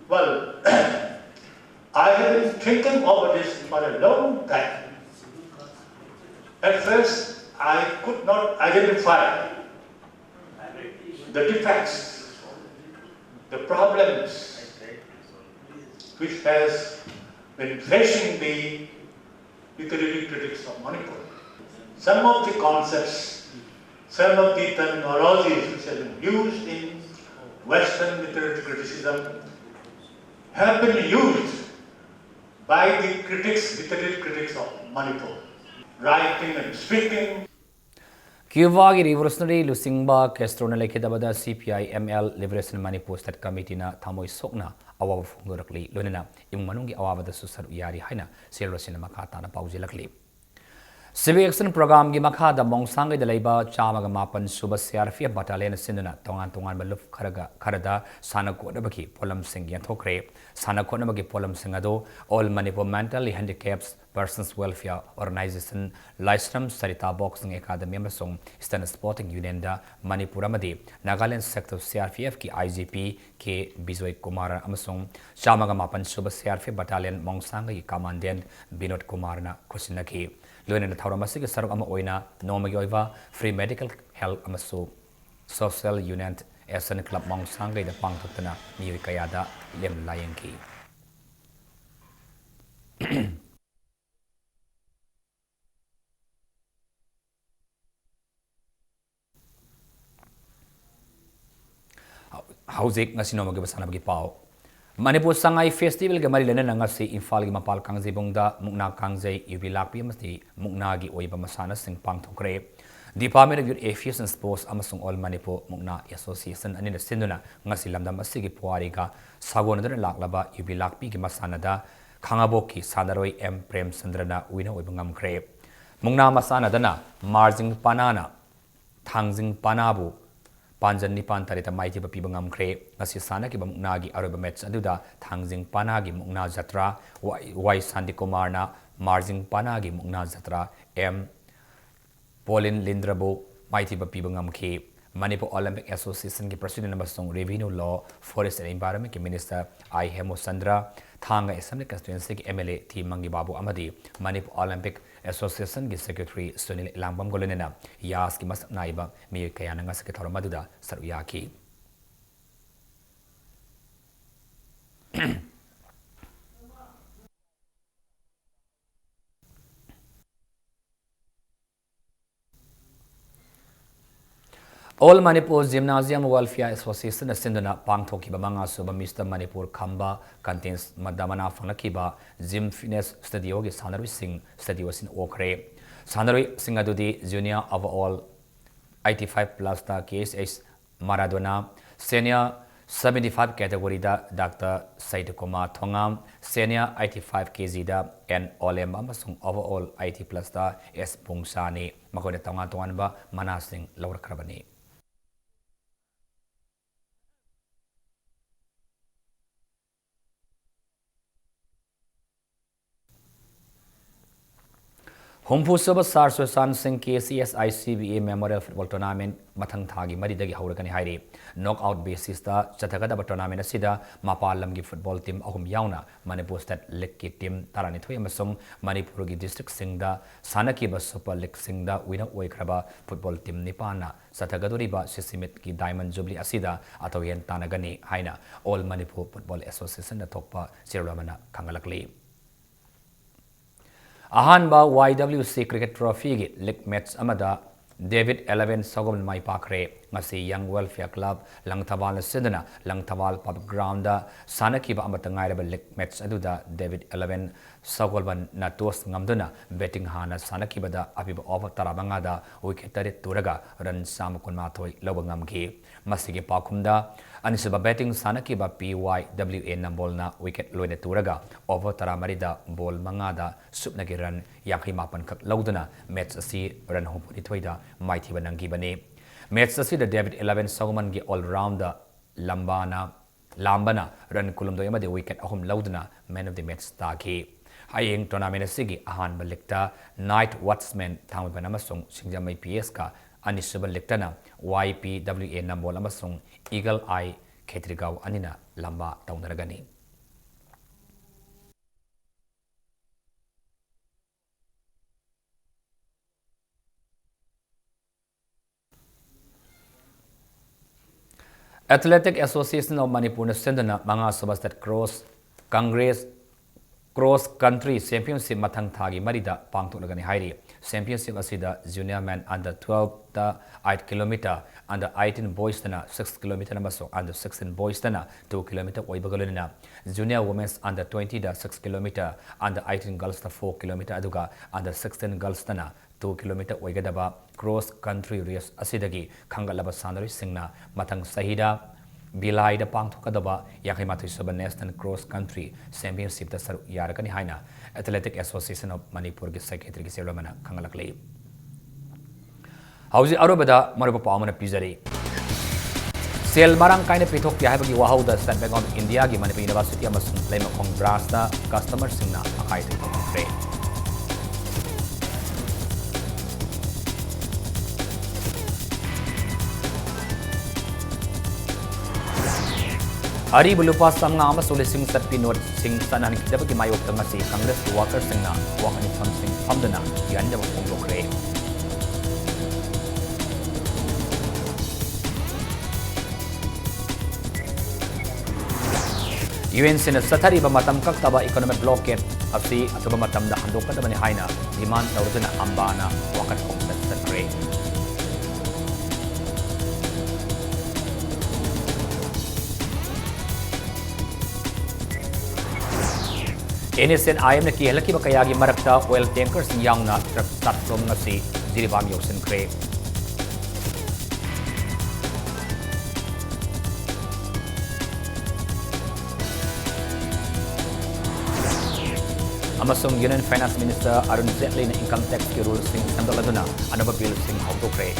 Well, I have been thinking over this for a long time. At first, I could not identify the defects, the problems which has been facing the literary critics of Manipur. Some of the concepts, some of the terminologies which have been used in Western literary criticism have been used by the critics, literary critics of Manipur, writing and speaking. ꯀ꯭ꯌꯨꯕꯥꯒꯤ revolutionary ꯂꯨꯆꯤꯡꯕ ꯀꯦꯁꯇ꯭ꯔꯣꯅ ꯂꯩꯈꯤꯗꯕꯗ C P I M L Liberation Manipur State Committeeꯅ ꯊꯃꯣꯏ ꯁꯣꯛꯅ ꯑꯋꯥꯕ ꯐꯣꯡꯗꯣꯔꯛꯂꯤ꯫ ꯂꯣꯏꯅꯅ ꯏꯃꯨꯡ ꯃꯅꯨꯡꯒꯤ ꯑꯋꯥꯕꯗꯁꯨ ꯁꯔꯨꯛ ꯌꯥꯔꯤ ꯍꯥꯏꯅ ꯁꯤꯔꯣꯁꯤꯅ ꯃꯈꯥ ꯇꯥꯅ ꯄꯥꯎꯖꯦꯜꯂꯛꯂꯤ꯫ Civic Action Programꯒꯤ ꯃꯈꯥꯗ ꯃꯣꯡꯁꯥꯡꯒꯩꯗ ꯂꯩꯕ ꯆꯥꯝꯃꯒ ꯃꯥꯄꯟ ꯁꯨꯕ C R P F Battalionꯅ ꯁꯤꯟꯗꯨꯅ ꯇꯣꯉꯥꯟ ꯇꯣꯉꯥꯟꯕ ꯂꯨꯞ ꯈꯔꯒ ꯈꯔꯗ ꯁꯥꯟꯅ ꯈꯣꯠꯅꯕꯒꯤ ꯄꯣꯠꯂꯝꯁꯤꯡ ꯌꯦꯟꯊꯣꯛꯈ꯭ꯔꯦ꯫ ꯁꯥꯟꯅ ꯈꯣꯠꯅꯕꯒꯤ ꯄꯣꯠꯂꯝꯁꯤꯡ ꯑꯗꯨ All Manipur Mentally Handicapped Persons Welfare Organization, ꯂꯥꯏꯁ꯭ꯔꯝ ꯁꯔꯤꯇꯥ Boxing Academy ꯑꯃꯁꯨꯡ Eastern Sporting Unionꯗ ꯃꯅꯤꯄꯨꯔ ꯑꯃꯗꯤ Nagaland Sector C R P Fꯀꯤ I G P K Bijoy Kumar ꯑꯃꯁꯨꯡ ꯆꯥꯝꯃꯒ ꯃꯥꯄꯟ ꯁꯨꯕ C R P F Battalion ꯃꯣꯡꯁꯥꯡꯒꯩꯒꯤ Commandant Vinod ꯀꯨꯃꯥꯔꯅ ꯈꯨꯠꯁꯤꯟꯅꯈꯤ꯫ ꯂꯣꯏꯅꯅ ꯊꯧꯔꯝ ꯑꯁꯤꯒꯤ ꯁꯔꯨꯛ ꯑꯃ ꯑꯣꯏꯅ ꯅꯣꯡꯃꯒꯤ ꯑꯣꯏꯕ Free Medical Help ꯑꯃꯁꯨꯡ Social Unit Action Club ꯃꯣꯡꯁꯥꯡꯒꯩꯗ ꯄꯥꯡꯊꯣꯛꯇꯨꯅ ꯃꯤꯑꯣꯏ ꯀꯌꯥꯗ ꯂꯦꯝ ꯂꯥꯏꯌꯦꯡꯈꯤ꯫ ꯍꯧꯖꯤꯛ ꯉꯁꯤ ꯅꯣꯡꯃꯒꯤ ꯑꯣꯏꯕ ꯁꯥꯟꯅꯕꯒꯤ ꯄꯥꯎ꯫ ꯃꯅꯤꯄꯨꯔ ꯁꯉꯥꯏ Festivalꯒ ꯃꯔꯤ ꯂꯩꯅꯅ ꯉꯁꯤ ꯏꯝꯐꯥꯜꯒꯤ ꯃꯄꯥꯜ ꯀꯥꯡꯖꯩꯕꯨꯡꯗ ꯃꯨꯛꯅꯥ ꯀꯥꯡꯖꯩ, ꯌꯨꯕꯤ ꯂꯥꯛꯄꯤ ꯑꯃꯗꯤ ꯃꯨꯛꯅꯥꯒꯤ ꯑꯣꯏꯕ ꯃꯁꯥꯟꯅꯁꯤꯡ ꯄꯥꯡꯊꯣꯛꯈ꯭ꯔꯦ꯫ Department of Youth Affairs and Sports ꯑꯃꯁꯨꯡ All Manipur ꯃꯨꯛꯅꯥ Association ꯑꯅꯤꯅ ꯁꯤꯟꯗꯨꯅ ꯉꯁꯤ ꯂꯝꯗꯝ ꯑꯁꯤꯒꯤ ꯄꯨꯋꯥꯔꯤꯒ ꯁꯥꯒꯣꯟꯅꯗꯨꯅ ꯂꯥꯛꯂꯕ ꯌꯨꯕꯤ ꯂꯥꯛꯄꯤꯒꯤ ꯃꯁꯥꯟꯅꯗ ꯈꯥꯉꯕꯣꯛꯀꯤ ꯁꯥꯟꯅꯔꯣꯏ ꯑꯦꯝ ꯄ꯭ꯔꯦꯝꯆꯟꯗ꯭ꯔꯅ winner ꯑꯣꯏꯕ ꯉꯝꯈ꯭ꯔꯦ꯫ ꯃꯨꯛꯅꯥ ꯃꯁꯥꯟꯅꯗꯅ ꯃꯥꯔꯖꯤꯡ ꯄꯥꯅꯥꯅ ꯊꯥꯡꯖꯤꯡ ꯄꯥꯅꯥꯕꯨ ꯄꯥꯟꯖꯟ ꯅꯤꯄꯥꯟ ꯇꯔꯦꯠꯇ ꯃꯥꯏꯊꯤꯕ ꯄꯤꯕ ꯉꯝꯈ꯭ꯔꯦ꯫ ꯉꯁꯤ ꯁꯥꯟꯅꯈꯤꯕ ꯃꯨꯛꯅꯥꯒꯤ ꯑꯔꯣꯏꯕ match ꯑꯗꯨꯗ ꯊꯥꯡꯖꯤꯡ ꯄꯥꯅꯥꯒꯤ ꯃꯨꯛꯅꯥ ꯖꯇ꯭ꯔꯥ ꯋꯥꯏ, ꯋꯥꯏ ꯁꯥꯟꯇꯤꯀꯨꯃꯥꯔꯅ ꯃꯥꯔꯖꯤꯡ ꯄꯥꯅꯥꯒꯤ ꯃꯨꯛꯅꯥ ꯖꯇ꯭ꯔꯥ ꯑꯦꯝ ꯄꯣꯂꯤꯟ ꯂꯤꯟꯗ꯭ꯔꯕꯨ ꯃꯥꯏꯊꯤꯕ ꯄꯤꯕ ꯉꯝꯈꯤ꯫ ꯃꯅꯤꯄꯨꯔ ꯑꯣꯂꯤꯝꯄꯤꯛ ꯑꯦꯁꯣꯁꯤꯌꯦꯁꯟꯒꯤ ꯄ꯭ꯔꯁꯤꯗꯦꯟꯠ ꯑꯃꯁꯨꯡ ꯔꯦꯚꯤꯅ꯭ꯌꯨ, ꯂꯣ, ꯐꯣꯔꯦꯁ ꯑꯦꯟ ꯏꯟꯚꯥꯏꯔꯣꯟꯃꯦꯟꯠꯀꯤ minister I Hemchandra, Thanga assembly ꯀꯟꯁꯇꯤꯇ꯭ꯋꯦꯟꯁꯤꯒꯤ M L A T Mangi Babu ꯑꯃꯗꯤ ꯃꯅꯤꯄꯨꯔ ꯑꯣꯂꯤꯝꯄꯤꯛ ꯑꯦꯁꯣꯁꯤꯌꯦꯁꯟꯒꯤ ꯁꯦꯀ꯭ꯔꯦꯇꯔꯤ ꯁꯨꯅꯤꯜ ꯏꯂꯥꯡꯕꯝꯒ ꯂꯣꯏꯅꯅ ꯌꯥꯁꯀꯤ ꯃꯁꯛ ꯅꯥꯏꯕ ꯃꯤꯑꯣꯏ ꯀꯌꯥꯅ ꯉꯁꯤꯒꯤ ꯊꯧꯔꯝ ꯑꯗꯨꯗ ꯁꯔꯨꯛ ꯌꯥꯈꯤ꯫ All Manipur Gymnasium Welfare Association ꯅ ꯁꯤꯟꯗꯨꯅ ꯄꯥꯡꯊꯣꯛꯈꯤꯕ ꯃꯉꯥ ꯁꯨꯕ Mister Manipur ꯈꯝꯕ contest ꯗ ꯃꯅꯥ ꯐꯪꯂꯛꯈꯤꯕ Gym Fitness Studio ꯒꯤ ꯁꯥꯟꯅꯔꯣꯏꯁꯤꯡ studio ꯑꯁꯤꯅ ꯑꯣꯛꯈ꯭ꯔꯦ꯫ ꯁꯥꯟꯅꯔꯣꯏꯁꯤꯡ ꯑꯗꯨꯗꯤ Junior Overall eighty five plus ꯇ ꯀꯦ ꯑꯦꯁ ꯑꯩꯆ ꯃꯔꯥꯗꯣꯅꯥ, Senior seventy five category the doctor Seitakumar Thongam, Senior eighty five K G ꯗ ꯑꯦꯟ ꯑꯣꯂꯦꯝꯕ ꯑꯃꯁꯨꯡ Overall eighty plus ꯇ ꯑꯦꯁ ꯄꯨꯡꯁꯥꯅꯤ꯫ ꯃꯈꯣꯏꯅ ꯇꯣꯉꯥꯟ ꯇꯣꯉꯥꯟꯕ ꯃꯅꯥꯁꯤꯡ ꯂꯧꯔꯛꯈ꯭ꯔꯕꯅꯤ꯫ ꯍꯨꯝꯐꯨ ꯁꯨꯕ ꯁꯥꯔ ꯁꯨꯁꯥꯟ ꯁꯤꯡ K C S I C B A Memorial Football Tournament ꯃꯊꯪ ꯊꯥꯒꯤ ꯃꯔꯤꯗꯒꯤ ꯍꯧꯔꯒꯅꯤ ꯍꯥꯏꯔꯤ꯫ Knock out basis ꯇ ꯆꯠꯊꯒꯗꯕ tournament ꯑꯁꯤꯗ ꯃꯄꯥꯟ ꯂꯝꯒꯤ football team ꯑꯍꯨꯝ ꯌꯥꯎꯅ ꯃꯅꯤꯄꯨꯔ state league ꯀꯤ team ꯇꯔꯥꯅꯤꯊꯣꯏ ꯑꯃꯁꯨꯡ ꯃꯅꯤꯄꯨꯔꯒꯤ district ꯁꯤꯡꯗ ꯁꯥꯟꯅꯈꯤꯕ super league ꯁꯤꯡꯗ winner ꯑꯣꯏꯈ꯭ꯔꯕ football team ꯅꯤꯄꯥꯟꯅ ꯆꯠꯊꯒꯗꯧꯔꯤꯕ ꯁꯤꯁꯤꯃꯤꯠꯀꯤ Diamond Jubilee ꯑꯁꯤꯗ ꯑꯊꯣꯏꯍꯦꯟ ꯇꯥꯟꯅꯒꯅꯤ ꯍꯥꯏꯅ All Manipur Football Association ꯗ ꯊꯣꯛꯄ ꯆꯦꯔꯣꯜ ꯑꯃꯅ ꯈꯪꯍꯜꯂꯛꯂꯤ꯫ ꯑꯍꯥꯟꯕ ꯋꯥꯏ ꯗꯕ꯭ꯂꯤꯎ ꯁꯤ cricket trophy ꯒꯤ league match ꯑꯃꯗ David Eleven ꯁꯒꯣꯜꯕꯟ ꯃꯥꯏ ꯄꯥꯛꯈ꯭ꯔꯦ꯫ ꯉꯁꯤ Young Welfare Club ꯂꯪꯊꯕꯥꯜꯅ ꯁꯤꯟꯗꯨꯅ ꯂꯪꯊꯕꯥꯜ public ground ꯗ ꯁꯥꯟꯅꯈꯤꯕ ꯑꯃꯠꯇ ꯉꯥꯏꯔꯕ league match ꯑꯗꯨꯗ David Eleven ꯁꯒꯣꯜꯕꯟꯅ toss ꯉꯝꯗꯨꯅ batting ꯍꯥꯟꯅ ꯁꯥꯟꯅꯈꯤꯕꯗ ꯑꯄꯤꯕ over ꯇꯔꯥꯃꯉꯥꯗ wicket ꯇꯔꯦꯠ ꯇꯨꯔꯒ run ꯆꯥꯝꯃ ꯀꯨꯟꯃꯥꯊꯣꯏ ꯂꯧꯕ ꯉꯝꯈꯤ꯫ ꯃꯁꯤꯒꯤ ꯄꯥꯎꯈꯨꯝꯗ ꯑꯅꯤꯁꯨꯕ batting ꯁꯥꯟꯅꯈꯤꯕ ꯄꯤ ꯋꯥꯏ ꯗꯕ꯭ꯂꯤꯎ ꯑꯦ ꯅꯝꯕꯣꯜꯅ wicket ꯂꯣꯏꯅ ꯇꯨꯔꯒ over ꯇꯔꯥꯃꯔꯤꯗ ball ꯃꯉꯥꯗ ꯁꯨꯞꯅꯒꯤ run ꯌꯥꯡꯈꯩ ꯃꯥꯄꯟ ꯈꯛ ꯂꯧꯗꯨꯅ match ꯑꯁꯤ run ꯍꯨꯝꯐꯨꯅꯤꯊꯣꯏꯗ ꯃꯥꯏꯊꯤꯕ ꯅꯪꯈꯤꯕꯅꯤ꯫ Match ꯑꯁꯤꯗ David Eleven ꯁꯒꯣꯜꯕꯟꯒꯤ all rounder ꯂꯝꯕꯥꯅ, ꯂꯥꯝꯕꯅ run ꯀꯨꯟꯍꯨꯝꯗꯣꯏ ꯑꯃꯗꯤ wicket ꯑꯍꯨꯝ ꯂꯧꯗꯨꯅ man of the match ꯇꯥꯈꯤ꯫ ꯍꯌꯦꯡ tournament ꯑꯁꯤꯒꯤ ꯑꯍꯥꯟꯕ ꯂꯤꯛꯇ Night Watchman ꯊꯥꯡꯃꯩꯕꯟ ꯑꯃꯁꯨꯡ ꯁꯤꯡꯖꯃꯩ P S ꯀ, ꯑꯅꯤꯁꯨꯕ ꯂꯤꯛꯇꯅ Y P W A ꯅꯝꯕꯣꯜ ꯑꯃꯁꯨꯡ Eagle Eye ꯈꯦꯇ꯭ꯔꯤꯒꯥꯎ ꯑꯅꯤꯅ ꯂꯝꯕꯥ ꯇꯧꯅꯔꯒꯅꯤ꯫ Athletic Association of Manipurꯅ ꯁꯤꯟꯗꯨꯅ ꯃꯉꯥꯁꯨꯕ State Cross Congress Cross Country Championship ꯃꯊꯪ ꯊꯥꯒꯤ ꯃꯔꯤꯗ ꯄꯥꯡꯊꯣꯛꯂꯒꯅꯤ ꯍꯥꯏꯔꯤ꯫ Championship ꯑꯁꯤꯗ junior men under twelveꯇ eight kilometre, under eighteen boysꯇꯅ six kilometre ꯑꯃꯁꯨꯡ under sixteen boysꯇꯅ two kilometre ꯑꯣꯏꯕꯒ ꯂꯣꯏꯅꯅ junior women's under twentyꯗ six kilometre, under eighteen girlsꯇ four kilometre ꯑꯗꯨꯒ under sixteen girlsꯇꯅ two kilometre ꯑꯣꯏꯒꯗꯕ cross country race ꯑꯁꯤꯗꯒꯤ ꯈꯟꯒꯠꯂꯕ ꯁꯥꯟꯅꯔꯣꯏꯁꯤꯡꯅ ꯃꯊꯪ ꯆꯍꯤꯗ ꯚꯤꯂꯥꯏꯗ ꯄꯥꯡꯊꯣꯛꯀꯗꯕ ꯌꯥꯡꯈꯩ ꯃꯥꯊꯣꯏ ꯁꯨꯕ National Cross Country Championshipꯇ ꯁꯔꯨꯛ ꯌꯥꯔꯒꯅꯤ ꯍꯥꯏꯅ Athletic Association of Manipurꯒꯤ Secretaryꯒꯤ ꯆꯦꯔꯣꯜ ꯑꯃꯅ ꯈꯪꯍꯜꯂꯛꯂꯤ꯫ ꯍꯧꯖꯤꯛ ꯑꯔꯣꯏꯕꯗ ꯃꯔꯨꯑꯣꯏꯕ ꯄꯥꯎ ꯑꯃꯅ ꯄꯤꯖꯔꯤ꯫ ꯁꯦꯜ ꯃꯔꯥꯡ ꯀꯥꯏꯅ ꯄꯤꯊꯣꯛꯇꯦ ꯍꯥꯏꯕꯒꯤ ꯋꯥꯍꯧꯗ State Bank of Indiaꯒꯤ Manipur University ꯑꯃꯁꯨꯡ ꯂꯩꯃꯈꯣꯡ branchꯇ customerꯁꯤꯡꯅ ꯑꯀꯥꯏ ꯑꯇꯣꯏ ꯇꯧꯅꯈ꯭ꯔꯦ꯫ ꯑꯔꯤꯕ ꯂꯨꯄꯥ ꯆꯥꯝꯃꯉꯥ ꯑꯃꯁꯨꯡ ꯂꯤꯁꯤꯡ ꯆꯠꯄꯤ noteꯁꯤꯡ ꯆꯠꯅꯍꯟꯈꯤꯗꯕꯒꯤ ꯃꯥꯌꯣꯛꯇ ꯉꯁꯤ Congressꯀꯤ workerꯁꯤꯡꯅ ꯋꯥꯀꯠ ꯃꯤꯐꯝꯁꯤꯡ ꯐꯝꯗꯨꯅ ꯌꯥꯅꯤꯡꯗꯕ ꯐꯣꯡꯗꯣꯛꯈ꯭ꯔꯦ꯫ UNCꯅ ꯆꯠꯊꯔꯤꯕ ꯃꯇꯝ ꯀꯛꯇꯕ economic blockade ꯑꯁꯤ ꯑꯊꯨꯕ ꯃꯇꯝꯗ ꯍꯟꯗꯣꯛꯀꯗꯕꯅꯤ ꯍꯥꯏꯅ demand ꯇꯧꯗꯨꯅ ꯑꯝꯕꯥꯅ ꯋꯥꯀꯠ ꯈꯣꯡꯆꯠ ꯆꯠꯈ꯭ꯔꯦ꯫ NSCN-IMꯅ ꯀꯤꯍꯜꯂꯛꯈꯤꯕ ꯀꯌꯥꯒꯤ ꯃꯔꯛꯇ oil tankerꯁꯤꯡ ꯌꯥꯎꯅ truck ꯆꯥꯇ꯭ꯔꯨꯛ ꯉꯁꯤ ꯖꯤꯔꯤꯕꯥꯝ ꯌꯧꯁꯤꯟꯈ꯭ꯔꯦ꯫ ꯑꯃꯁꯨꯡ Union Finance Minister Arun ꯖꯦꯠꯂꯤꯅ income taxꯀꯤ ruleꯁꯤꯡ ꯁꯦꯝꯗꯣꯛꯂꯗꯨꯅ ꯑꯅꯧꯕ billꯁꯤꯡ ꯍꯧꯗꯣꯛꯈ꯭ꯔꯦ꯫